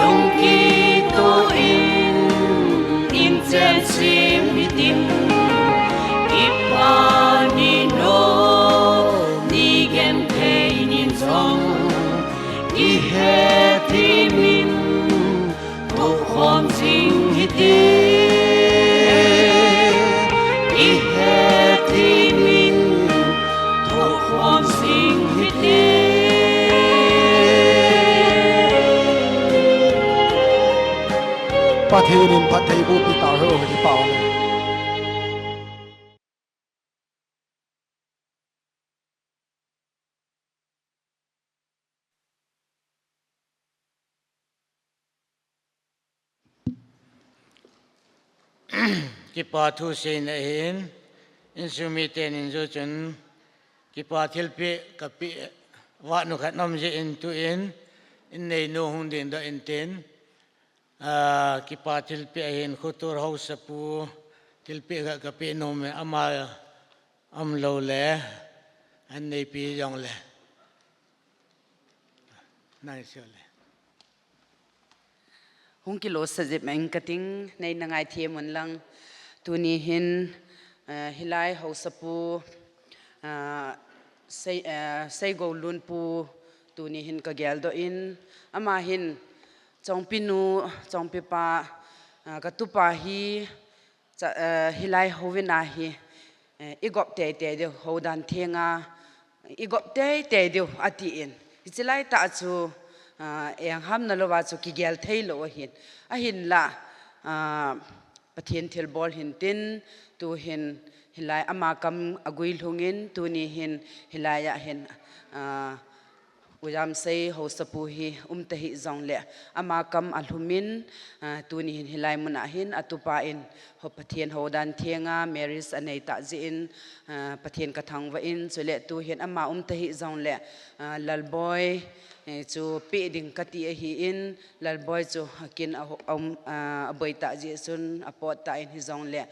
lungkitoh in inchen sem hitin, kipa ni nom ni genthei nin jong kihethem in, tohkhom jing hite. Kihethem Pathen in phattheiboh pi tauhen, kipah e. Kipa thu seina ahin, insung miten in jong chun kipa thilpeh kapeh vah nu khat aum jeh in tuin, in neinu hung dingdoh intin, ah, kipa thilpeh ahin, Khutur Haosapu thilpeh khat kapeh nom e, ama aum lou le, an neipi jongle. Nang sio le. Hung kilosah jep ing kating, neina ngaithem un lang. Tuni hin, eh, hilai Haosapu, ah, Sei-, eh, Seigoulun pu tuni hin kageldoh in, ama hin Chongpi nu, Chongpi pa, ah, katupa hi, cha-, eh, hilai houin a hi, eh, igop teitei diu, houdan thenga, igop teitei diu, atin. Hiche laitah chu, ah, enghamna louva chu kigel thei lou ahin. Ahinla, ah, Pathen thilbol hintin, tuhin hilai ama kam aguilhungin, tuni hin hilai a hin, ah, U Jamsei Haosapu hi um tahih jongle, ama kam alhumin, ah, tuni hin hilai mun a hin atupa in, ho Pathen houdan thenga marriage anei tah jeh in, ah, Pathen kathangvah in, chule tuhin ama um tahih jongle, ah, Lalboi, eh, chu peh ding kati ahin, Lalboi chu akin a ho-, um, ah, aboi tah jeh chun apot tah in hijongle,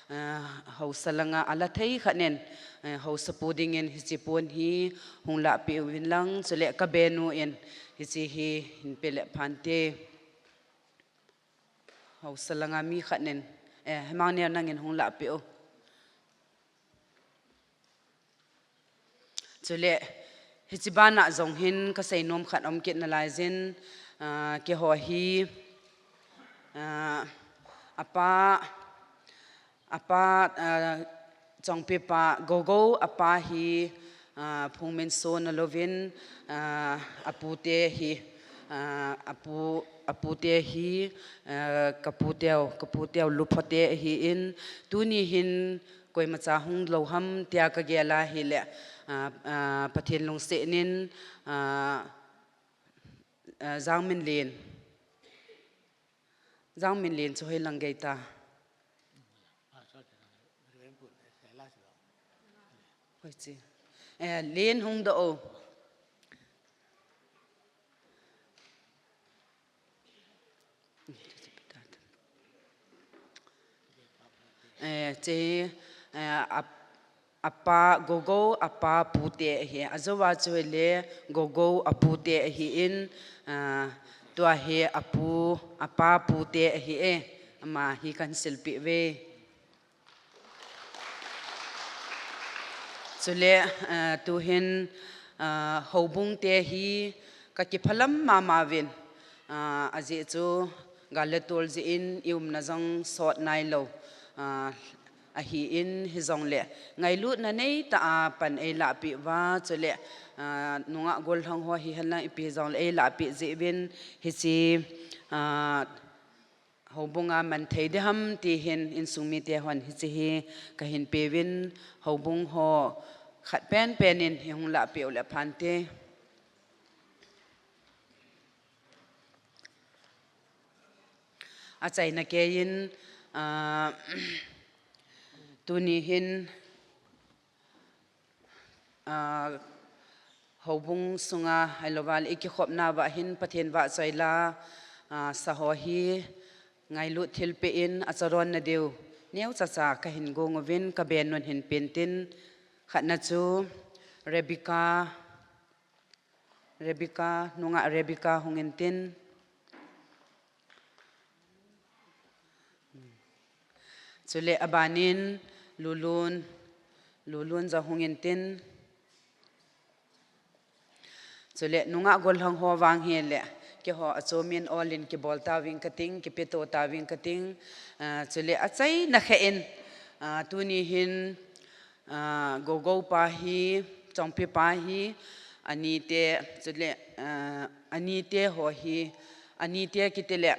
ah, haosa langa ala thei khat nin, eh, Haosapu dingin hiche pon hi hung lahpeh uvin lang, chule kabenu in hiche hi hinpe le phante. Haosa langa mi khat nin, eh, Hemang Neo nangin hung lahpeh u. Chule, hiche bana jong hin kasei nom khat um kit nalaiyin, ah, keiho hi, ah, apa, apa, ah, Chongpi pa, Gougou apa hi, ah, Phungminso nalouvin, ah, apute hi, ah, apu, apute hi, ah, kaputeu, kaputeu Luphote ahin, tuni hin, koimacha hung lou ham tia kagel a hile, ah, ah, Pathen lungset nin, ah, ah, Jangminlen. Jangminlen chu hoilang gei ta. Hoiche. Eh, Len hung doh o. Eh, che, eh, ap-, apa Gougou, apa Pute ahi. Ajouva chu hile Gougou apute ahin, ah, tua hi apu, apa Pute ahi e. Ama hi kahin silpeh uve. Chule, eh, tuhin, eh, houbung te hi kakiphalam mama uvin, eh, ajeh chu gal le tol jeh in i umna jong sot nailou, eh, ahin hijongle ngailutna neitah a pan eilahpeh uva, chule, eh, nungah gollhang ho hihen lang ipi hijongle eilahpeh jeh uvin hiche, eh, houbung a man thei ding ham ti hin insung mite hon hiche hi kahin peuvin, houbung ho khat penpen in hi hung lahpeh u le phante. Achaina keiyin, ah, tuni hin, ah, houbung sunga, ahilouva le i kikhopna uva hin Pathen vahchoi la, ah, sa ho hi ngailut thilpeh in acharon na diu neocha cha kahin gong uvin kabenun hin pen tin, khatna chu Rebecca, Rebecca, nungah Rebecca hung intin. Chule abanin Lulun, Lulun jong hung intin. Chule nungah gollhang ho vang hile, keiho achomin olin kibol tauving kating, kipeto tauving kating. Ah, chule achaina khat in, ah, tuni hin, ah, Gougou pa hi Chongpipa hi, anite, chule, ah, anite ho hi, anite kiti le,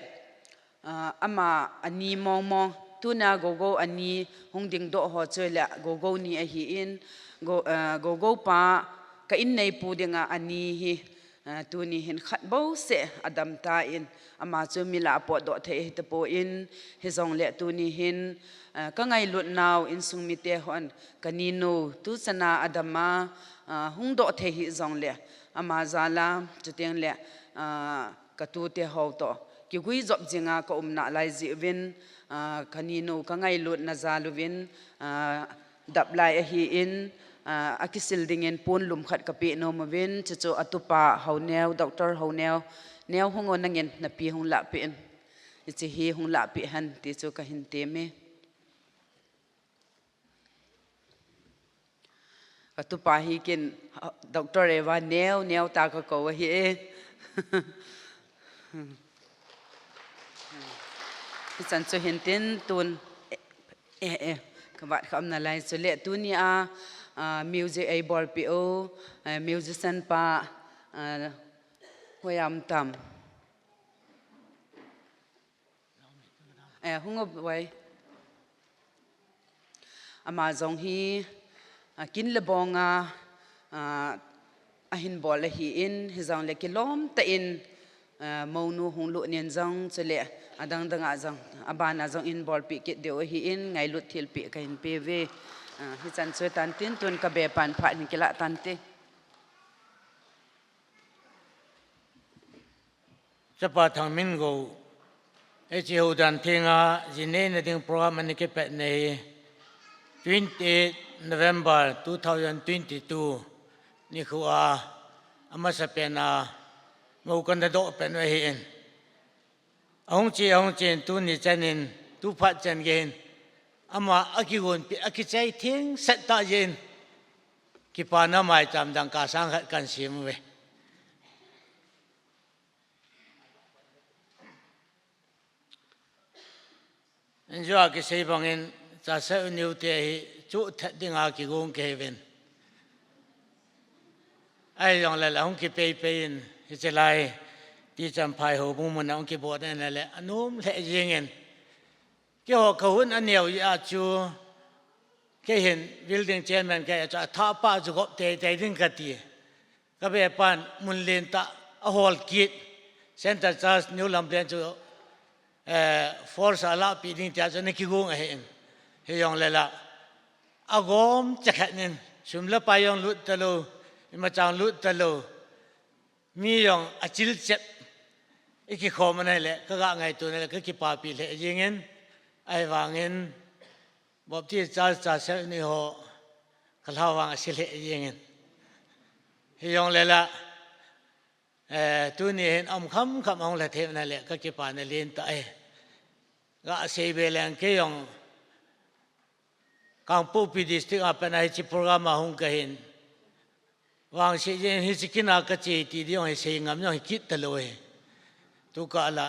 ah, ama ani mong mong, tuna Gogo ani hung dingdoh ho chu le Gogo ni ahin, Go-, ah, Gogo pa ka inneipu dinga ani hi, ah, tuni hin khat bouseh adam tan, ama chu mi lah a potdoh thei ahi tapon, hijongle tuni hin, ah, ka ngailut nau insung mite hon, ka ninu tuchana adam a, ah, hung doh thei hijongle, ama jal a, chuteng le, ah, ka tute ho toh kiguijop jinga ka um nalai jeh uvin, ah, ka ninu ka ngailutna jal uvin, ah, dap lai ahin, ah, akisil dingin ponlum khat ka peh nom uvin, chuchu atupa Honeo, Doctor Honeo, neo hung o nangin napi hung lahpeh in, hiche hi hung lahpeh hen ti chu ka hin temme. Ka tupa hi kin, Doctor Eva neo, neo ta ka kou ahi e. Hichan chu hin tin tun, eh, eh, ka vat kham nalai chu le tuni a, ah, music ei bolpeh u, eh, musician pa, ah, Hoiam Tam. Eh, hung o vai. Ama jong hi, ah, kin le bong a, ah, ahin bol ahin, hijongle kilom tah in, ah, mounu hung lut nin jong, chule adang dang a jong, aban a jong in bolpeh kit diu ahin, ngailut thilpeh ka hin pe uve. Ah, hichan chu tan tin tun ka bepan phat hin kilah tante. Chapa Thangmingo, hiche Houdan thenga, jinei na ding program ana kipetna hi, twenty-eight November two thousand twenty-two, nikho a, amasapen a, mou kana doh pen u ahin. Ahung che, ahung chen, tuni chan in, tu phat chan gei hin, ama akigonpeh, akichai thengset tah jeh in, kipana maicham dangka sang khat kan sem uve. Injo a kisei bangin, Chaseu Neo te hi chuh thet dinga kigong kahiuvin. Ahijongle la hung kipei pei in, hiche lai, Tichamphai houbung mun a hung kibol na le, anom lheh jengin. Keiho ka hun aneo jeh a chu, kei hin building chairman kahi a chu, athah pa chu gop tei tei ding kati. Ka bepan mun lentah a hol kit, Center Church New Lamlen chu, eh, force a lahpeh ding tia chu ana kigong ahin. Hijongle la, agom chakhat nin, sum le pai jong lut talou, imacha lut talou, mi jong achil chep, ikikhom ana hile, ka ga ngaito na le, ka kipapi lheh jengin, ahivangin, Baptist Church Chaseu Neo ho, ka lhah vang ase lheh jengin. Hijongle la, eh, tuni hin aum kham kham ahung lha thei u na le, ka kipana lentah e. Ga sei be leng kei jong, Kangpokpi District a pat a hiche program a hung kahin. Vangset jeh in hiche kin a kache ti ding jong hi sei ngam jong hi kit talou hi. Tukah la,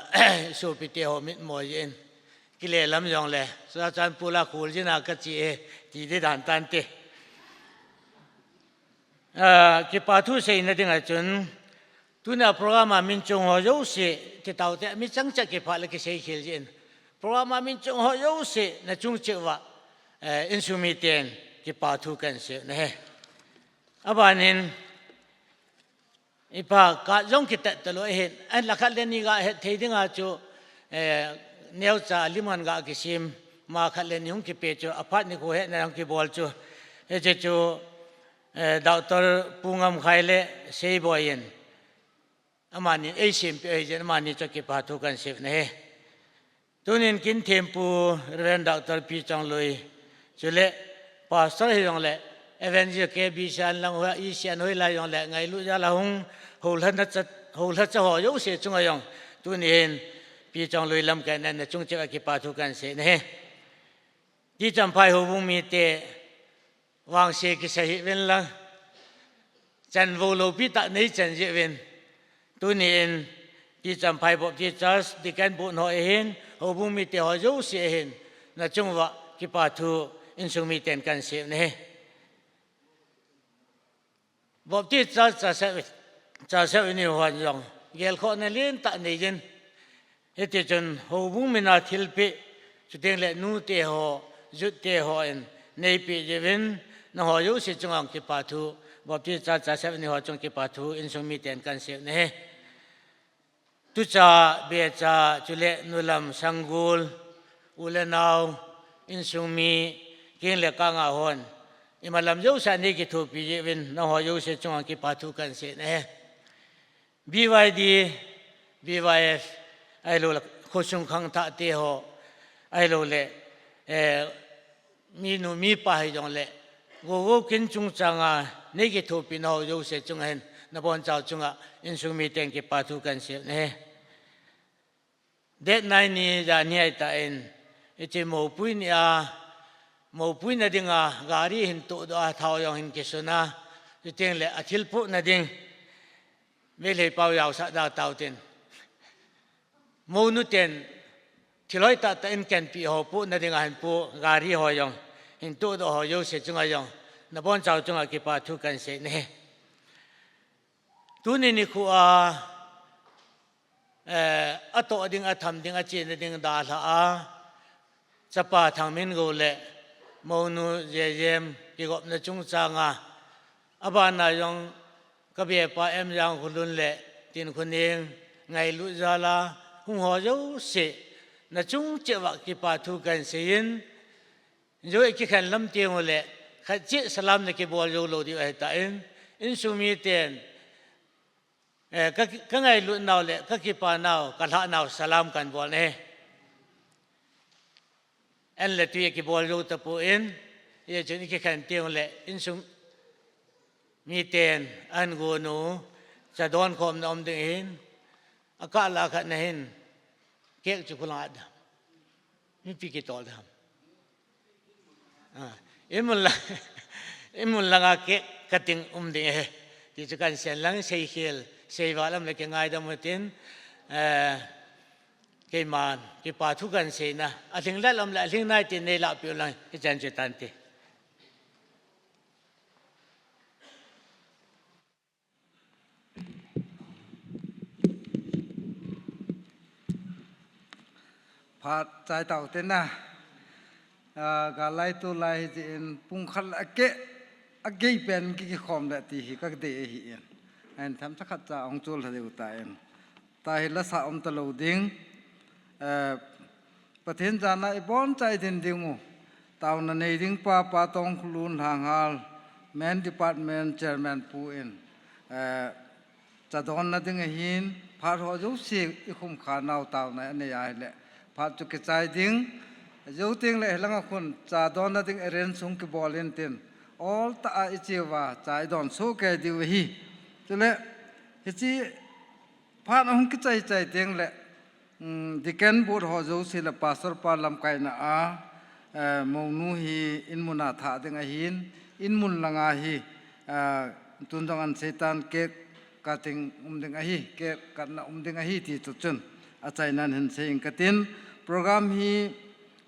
sopite ho mitmo jeh in. Kile lam jongle, Churachandpur a khul jin a kache e, ti ding dan tante. Ah, kipa thu seina ding a chun, tuni a program a min chung ho jouse, ti taute, mi chang cha kipa le kisei khel jin. Program a min chung ho jouse, na chung cheh uva, eh, insung miten, kipa thu kan sei u ahi. Abanin, ipa ka jong kitet talou ahin, ahinla khat le ni ga het thei ding a chu, eh, neocha lim ngan ga kisem, ma khat le ni hung kipe chu, aphat nikho hetna hung kibol chu, hiche chu, eh, Doctor Pu Ngamkhai le Seiboi in, amani eisempeh u ahi jeh in, amani chu kipa thu kan sei u ahi. Tunin kin thempu Reverend Doctor Pi Chongloi, chule Pastor hijongle, Evangelist K B Sianlang ho, E C N hoilai jongle, ngailut jal a hung, houlhacha, houlhacha ho jouse chunga jong, tuni hin Pi Chongloi lamkaina na chung cheh uva kipa thu kan sei u ahi. Tichamphai houbung mite, vangse kisa hih uvin lang, chanvou loupi tah nei chan jeh uvin. Tuni in, Tichamphai Baptist Church, Deacon Board ho ahin, houbung mite ho jouse ahin, na chung uva kipa thu insung miten kan sei u ahi. Baptist Church Church Assembly ni hon jong gelkhohna lentah nei jin, hiti chun houbung mina thilpeh, chuteng le nute ho, youth te hon neipeh jeh uvin, nangho jouse chunga kipathu, Baptist Church Church Assembly ni ho chunga kipathu insung miten kahin sei u ahi. Tucha, becha, chule nulam, sanggol, u le nao, insung mi, keng le kang a hon, imalam jousea neikithopi jeh uvin, nangho jouse chunga kipathu kahin sei u ahi. B Y D, B Y F, ahilouleh khosung khangthah te ho, ahilouleh, eh, minu mipa hijongle, Gogo kin chungchanga neikithopi nangho jouse chunga hin, nabonchau chunga insung miten kipathu kahin sei u ahi. Date nine ni, janhi ahitan, hiche moupui nia, moupui na dinga gari hin tohdoh a, thao jong hin kisun a, chuteng le athil pohna ding, Meitei pao jaosah da tautin, mounu ten thil hoitah tah in kenpeh ho pohna dinga hin po, gari ho jong hin tohdoh ho jouse chunga jong, nabonchau chunga kipathu kahin sei u ahi. Tuni nikho a, eh, atoh ding, atham ding, achena ding dalha a, chapa Thangmingo le mounu Jejem kigopna chungchanga, abana jong kabepa M Jangkholun le Tinkhoneng ngailut jal a hung ho jouse, nachung cheh uva kipathu kahin seiyin, jou ikikhen lam tengule, khat cheh salam nakibol jou lou diu ahitan, insung miten, eh, ka, kangailut nau le kakipanau, kalhahnau salam kahin bol u ahi. An le tui akibol jou tapon, hijeh chun ikikhen tengule, insung miten, an gonu, cha donkhomna um ding ahin, akah lah a khat nahin, cake chu khulang a da. Mipi kitol dam. Ah, imun lang, imun langa cake cutting um ding ahi. Ti chu kahin seiyin lang, seikhel, seival um le kingaidam utin, eh, keiman kipathu kahin seina, alhing lel um le alhing nai tin neilahpeh u lang, hichan chu tante. Phat chai tau te na. Ah, galai tulai hijeh in pung khat le akeh, agei pen kikikhom le ti hi kadei ahin. Ahin themcha khat cha hung chol lha diu tan. Tahi lasa um talou ding. Eh, Pathen jana iboncha idin diu. Taona nei ding pa, Pa Tongkholun Lhanghal, Men Department Chairman pu in, eh, cha donna ding ahin, phat ho jouse ikhum kha nau taona anei ahile, phat chu kichai ding, jou teng le hilanga khun cha donna ding arrange sung kibol intin, ol tah a iche uva, cha idon soh kei diu ahi. Chule, hiche phat ahung kichai chai teng le, um, Deacon Board ho jouse le Pastor pa lamkaina a, eh, mounu hi inmun a thah ding ahin, inmun langa hi, eh, tun jong ahin seitan cake cutting um ding ahi, cake cutna um ding ahi ti chu chun achaina in hin sei inge katin, program hi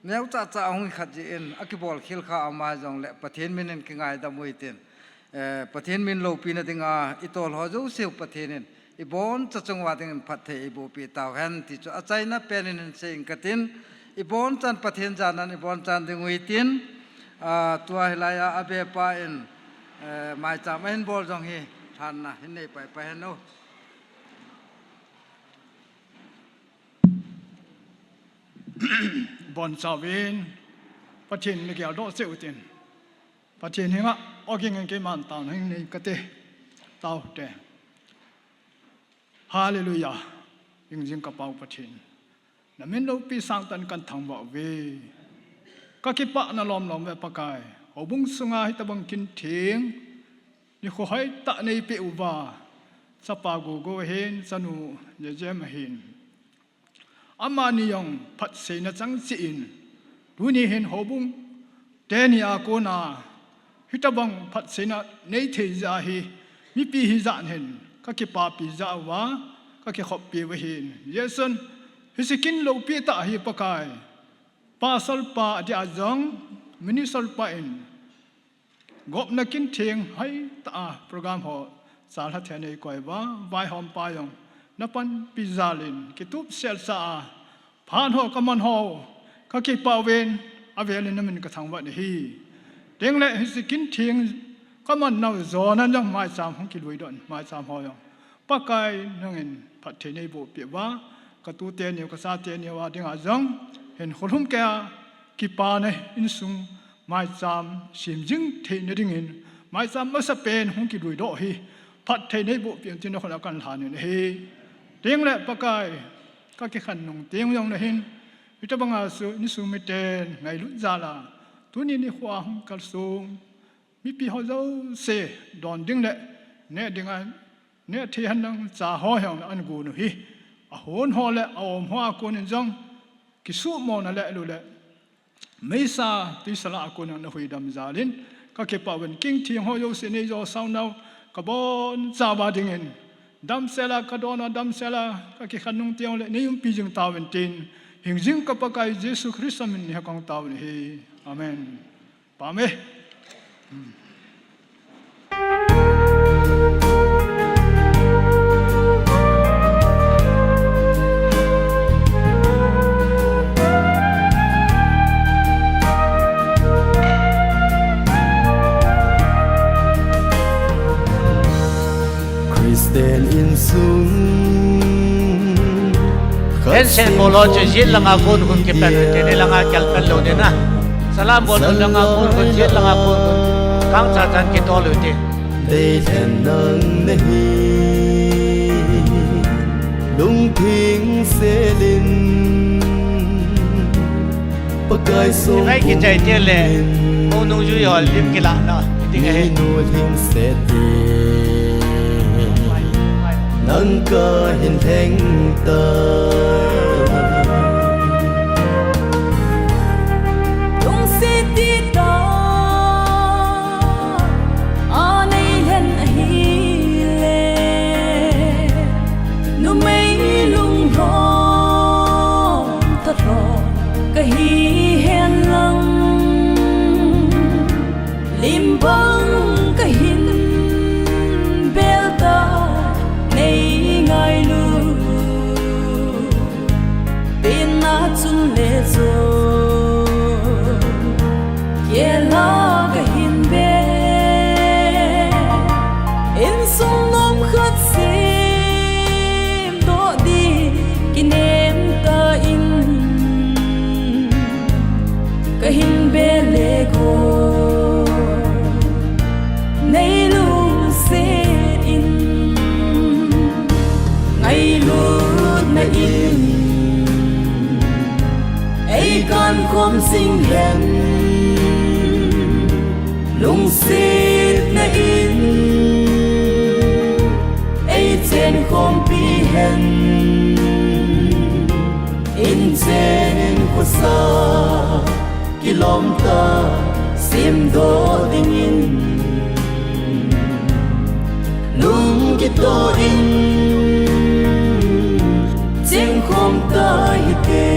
neocha cha ahung khat jeh in akibol khel kha ama jongle Pathen min in kingaidam u hitin. Eh, Pathen min loupina dinga itol ho jouse u Pathen in iboncha chung uva dingin phatthei eiboh peh tau hen ti chu achaina pen in hin sei inge katin, ibonchan Pathen janan ibonchan ding u hitin, ah, tua hilai a abepa in, eh, maicham ahin bol jong hi thanna hin nei pai pai hen o. Bonchauvin, Pathen in geldoh cheh utin. Pathen henga ogin in keiman taona hin nei kate. Taute. Hallelujah. Hingjing ka Pa u Pathen, namin loupi sangtah in kahin thangvah uve. Kakipah na lomlom uve Pakai. Houbung sunga hitobang kin theng, nikho hoitah neipeh uva, chapa Gogo ahin, chanu Jejem ahin, amani jong phatseina chang cheh in, tuni hin houbung teni a kona hitobang phatseina neithei jeh a hi, mipi hijat hin kakipapi jeh uva, kakikhoppi u ahin. Jesun, hiche kin loupi tah hi Pakai, Pastor pa adia jong, Minister pa in, Gopna kin theng hai ta a program ho chalha thei nei koi va, vaihom pa jong na panpi jal in kitup sel sa a, phat ho kaman ho kakipah uvin, avel in na min kathangvah in ahi. Tengle hiche kin theng kaman nau jona jong maicham hung kilui doh in, maicham ho jong Pakai nangin phatthei nei boh peh uva, katute niu, kachate niu a dinga jong hin khulhum kei a, kipana insung maicham sem jing theina dingin, maicham masapen hung kilui doh hi phatthei nei boh peh un tin na khut a kan lhan in ahi. Tengle Pakai, kakikhen nung teng jong na hin, hitabanga chu insung miten ngailut jal a, tuni nikho a hung kalsong mipi ho jouse don ding le neh ding a, neh thei hen lang cha ho jong na an gon u hi, ahon ho le aum ho a kon in jong kisuhmona le lu le meisa tuisa lah a kon in na huhdam jal in, kakipah uvin, kin theng ho jouse nei jo sao nau kabonchauva dingin, damsel a kadon a, damsel a kakikhen nung teng le nei umpi jing tauvin tin, hing jing ka Pakai Jesu Christa min in kahung taovin ahi. Amen. Pame. Christian insung. Hen sen bol ho chu jet langa kon hun kipan u hite, nei langa kal pan lou ding na. Salam bol langa kon hun, jet langa kon hun. Kang cha chan kitol u hite. Dei lhen nang nahi. Lungthim selin. Pakai song. Rai kichai te le. Mo nung jui ho lim kila na. Ding ahi. Minu lhingset te. Nang kahin lheng ta. Lungset tita. Anei lhen ahile. Numei lunglhom talhom kahi hen lang, lim bang kahin bel ta nei ngailu. Pen a chun le jo, kiel a kahin be. Insung nom khat semdoh ding kinem ta in, kahin be le ko. Nei lungset in, ngailutna in, ei kankhom jing hen, lungsetna in, ei chenkhompi hen, inchen in khosa. Kilom ta, semdoh dingin, lung kitoh in, chengkhom ta hite.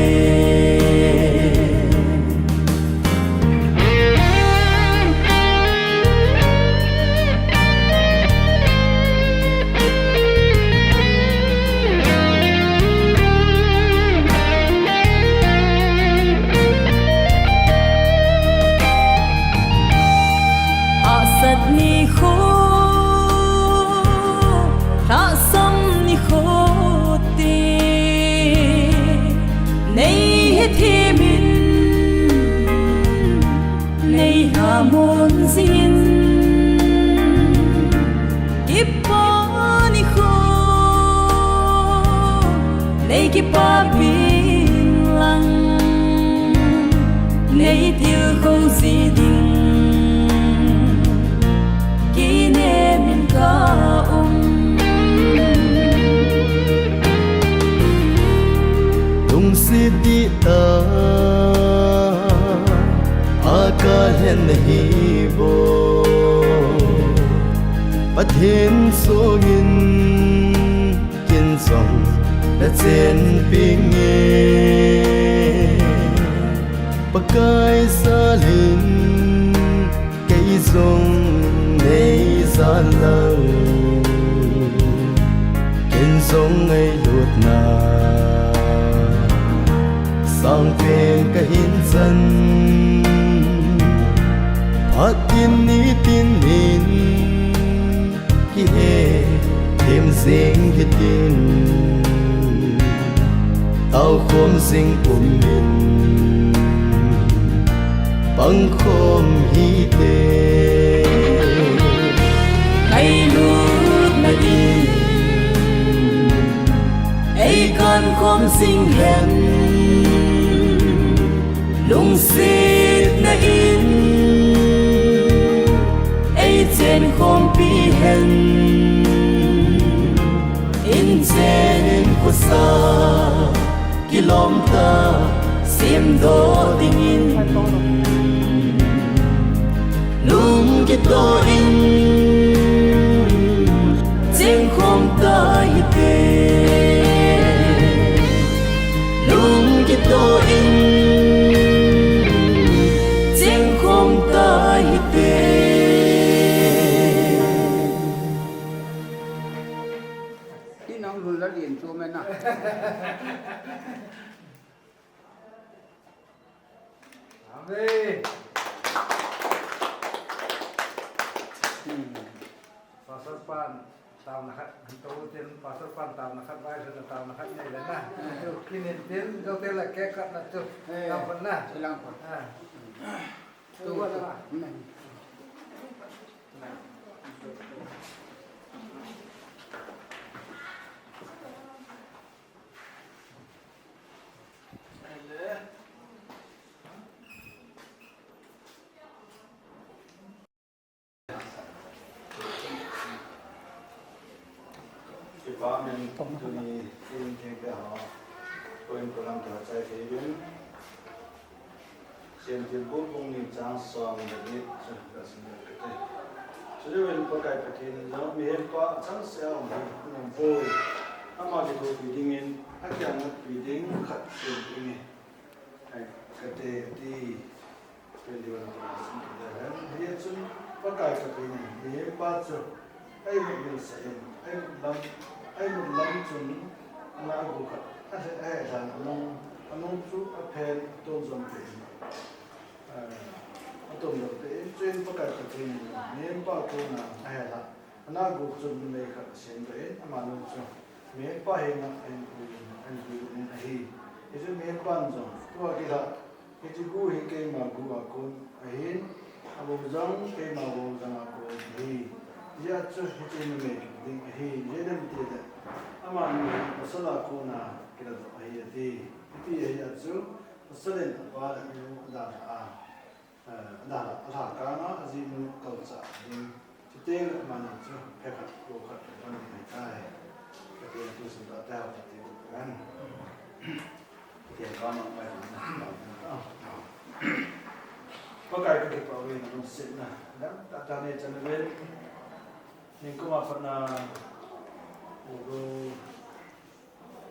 Hahsat nikho, lhahsam nikho te, nei hethem in, nei lhamon jing in, kipa nikho, nei kipapi lang, nei tilkhou ji ding, kinem in ka um. Lungset tita, a kalhen nahi bou. Pathen songin kin jong na chenpi nge. Pakai jalin kei jong Salang, ken jong ngailutna sangpen kahin chan. Phat tin nitin in kihe them jing hitin, tao khom jing pum in pang khom hite. Ngailutna in ei kan khom jing hen, lungsetna in ei chen khompi hen, in chen in khosa kilom ta, semdoh dingin lung kitoh in cheng khom ta hite. Lung kitoh in cheng khom ta hite. Inang lun la lien chu mena. Amen. Hmm. Pastor pan taona khat, to tin Pastor pan taona khat, vai sun taona khat nei le na. Hmm. Tu kinin tin, jo te la ke khat na tu. Eh, lang pan na. Lang pan. Ah. Tu, tu. Hmm. Department tuni in thengte ho, point ko lam to chai thei vin. Siam Thilbol bung ni chang som le get chu ka sim le kate. Chule ven Pakai Pathen in jong mihem pa chang se a um hi, um poi. Ama kithopi dingin, akiang ngatpi ding khat sem ding e. Ai, kate ati. Pen diu na pa sim kate. Hijeh chun Pakai Pathen in mihem pa chu Aimut milsah in, aimut lam, aimut lam chun ana gu khat, a he, a he dan, anung, anung chu aphen, atom jom peh in, eh, atom jom peh in, chuin Pakai Pathen in, mihem pa kona, a he la, ana gu chun numei khat asem doh in, amanu chu, mihem pa henga, ahin pui in, ahin pui in ahi. Hichu mihem pan jong, tua kila, Hiche gu hi keima gu a kon ahin, abou jong keima bou jong a kon ahi. Hijeh chun hiche numei kiti ding ahi, ijeh inem itile, amanu hi pasal a kona kiladoh ahi ati. Hiti ahi a chu, pasal in apa le anu adalha a, eh, adalha, alhakang a, ajinu kalchah ding. Chuteng le amani chu phe khat, go khat, khat pan ding ahitai. Kati a tu sim ta te hao kati u kan. Kati a kama mai na. Pakai kakipah uve nalungsetna. Dam tah tah nei chan uve. Ningkum a pat na. Ugo.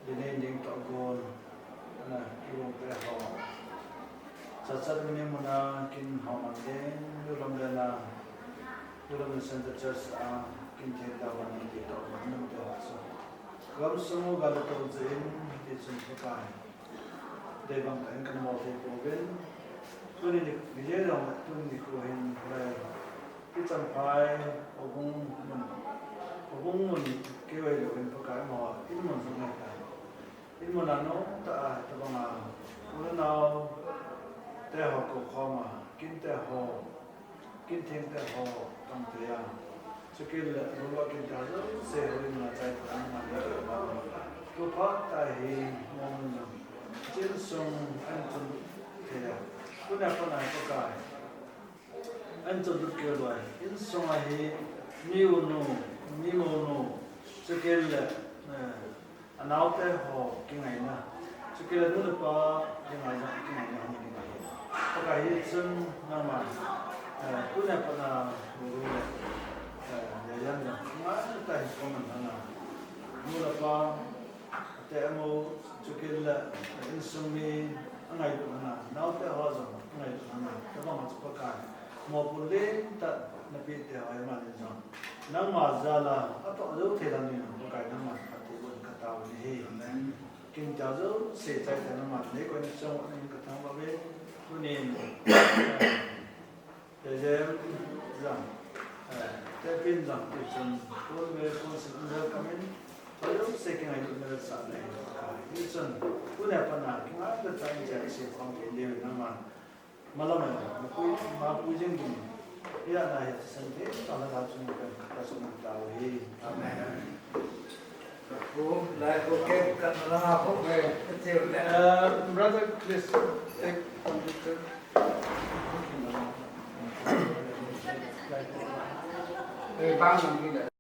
Dinin ding toh gon, ana, kibang te ho. Chat chat muni muna kin ho man ding, dulam le na, dulam le Center Church a, kin thei ta gon, ding toh gon, ding toh gon. Gam sung u gal toh jin, ti chun Pakai. Dei bang ka en kan mo thei pouvin. Tuni ni, ni le dong, tuni ni ko hin, lai. Ki Champhai, Houbung mun, Houbung mun kivei louvin Pakai amaho in mun jong ahitai. In mun a nom tah a, tabang a, u le nao te ho kou khom a, kin te ho, kin theng te ho, tang te a. Chukit le, lulua kin te ho, jouse ho in mun a chai ta, in mun a, tu phat tah hi, mo mun jong. Chin sung, an chun thei a. Tuni a pat a Pakai. An chun lut keu loi. Insung a hi mi u nu, mi mou nu, chukit le, eh, anaote ho kingaina. Chukit le nu le pa kingaina, kingaina hung ding ahi. Pakai hi chun nangma, eh, tuni a pat na ru le, eh, ya yan le. Ngai ta hi ko man na. Nu le pa, Ate amo, chukit le, insung mi, angailut na, naote ho jong, angailut na, tabang a chu Pakai, mopo lentah napeh te ho, ahi manin jong, Nangma jal a atoh jou thei dan in Pakai nangma phattheiboh in katao nahi. Amen. Kin ta jouse chai thei nangma nei koi na chang in kathangvah uve. Tunin, eh, Tejem jong, eh, Tepin jong, tichun, Paul ve, Paul sin in welcome in, koi jouse kingailutna vetsahna nei, tichun, tuni a pat a, kingailutna in chai se khom kei diu nangma, malam e, mapui, mapui jing ding, hia na hi, thisan thei, tah na da chun, ka, ka sum tao hi. Amen. Ku, lai ku ke, ka na la ku ke, ka chiu le. Uh, brother, please take one picture. Eh, bang ni le.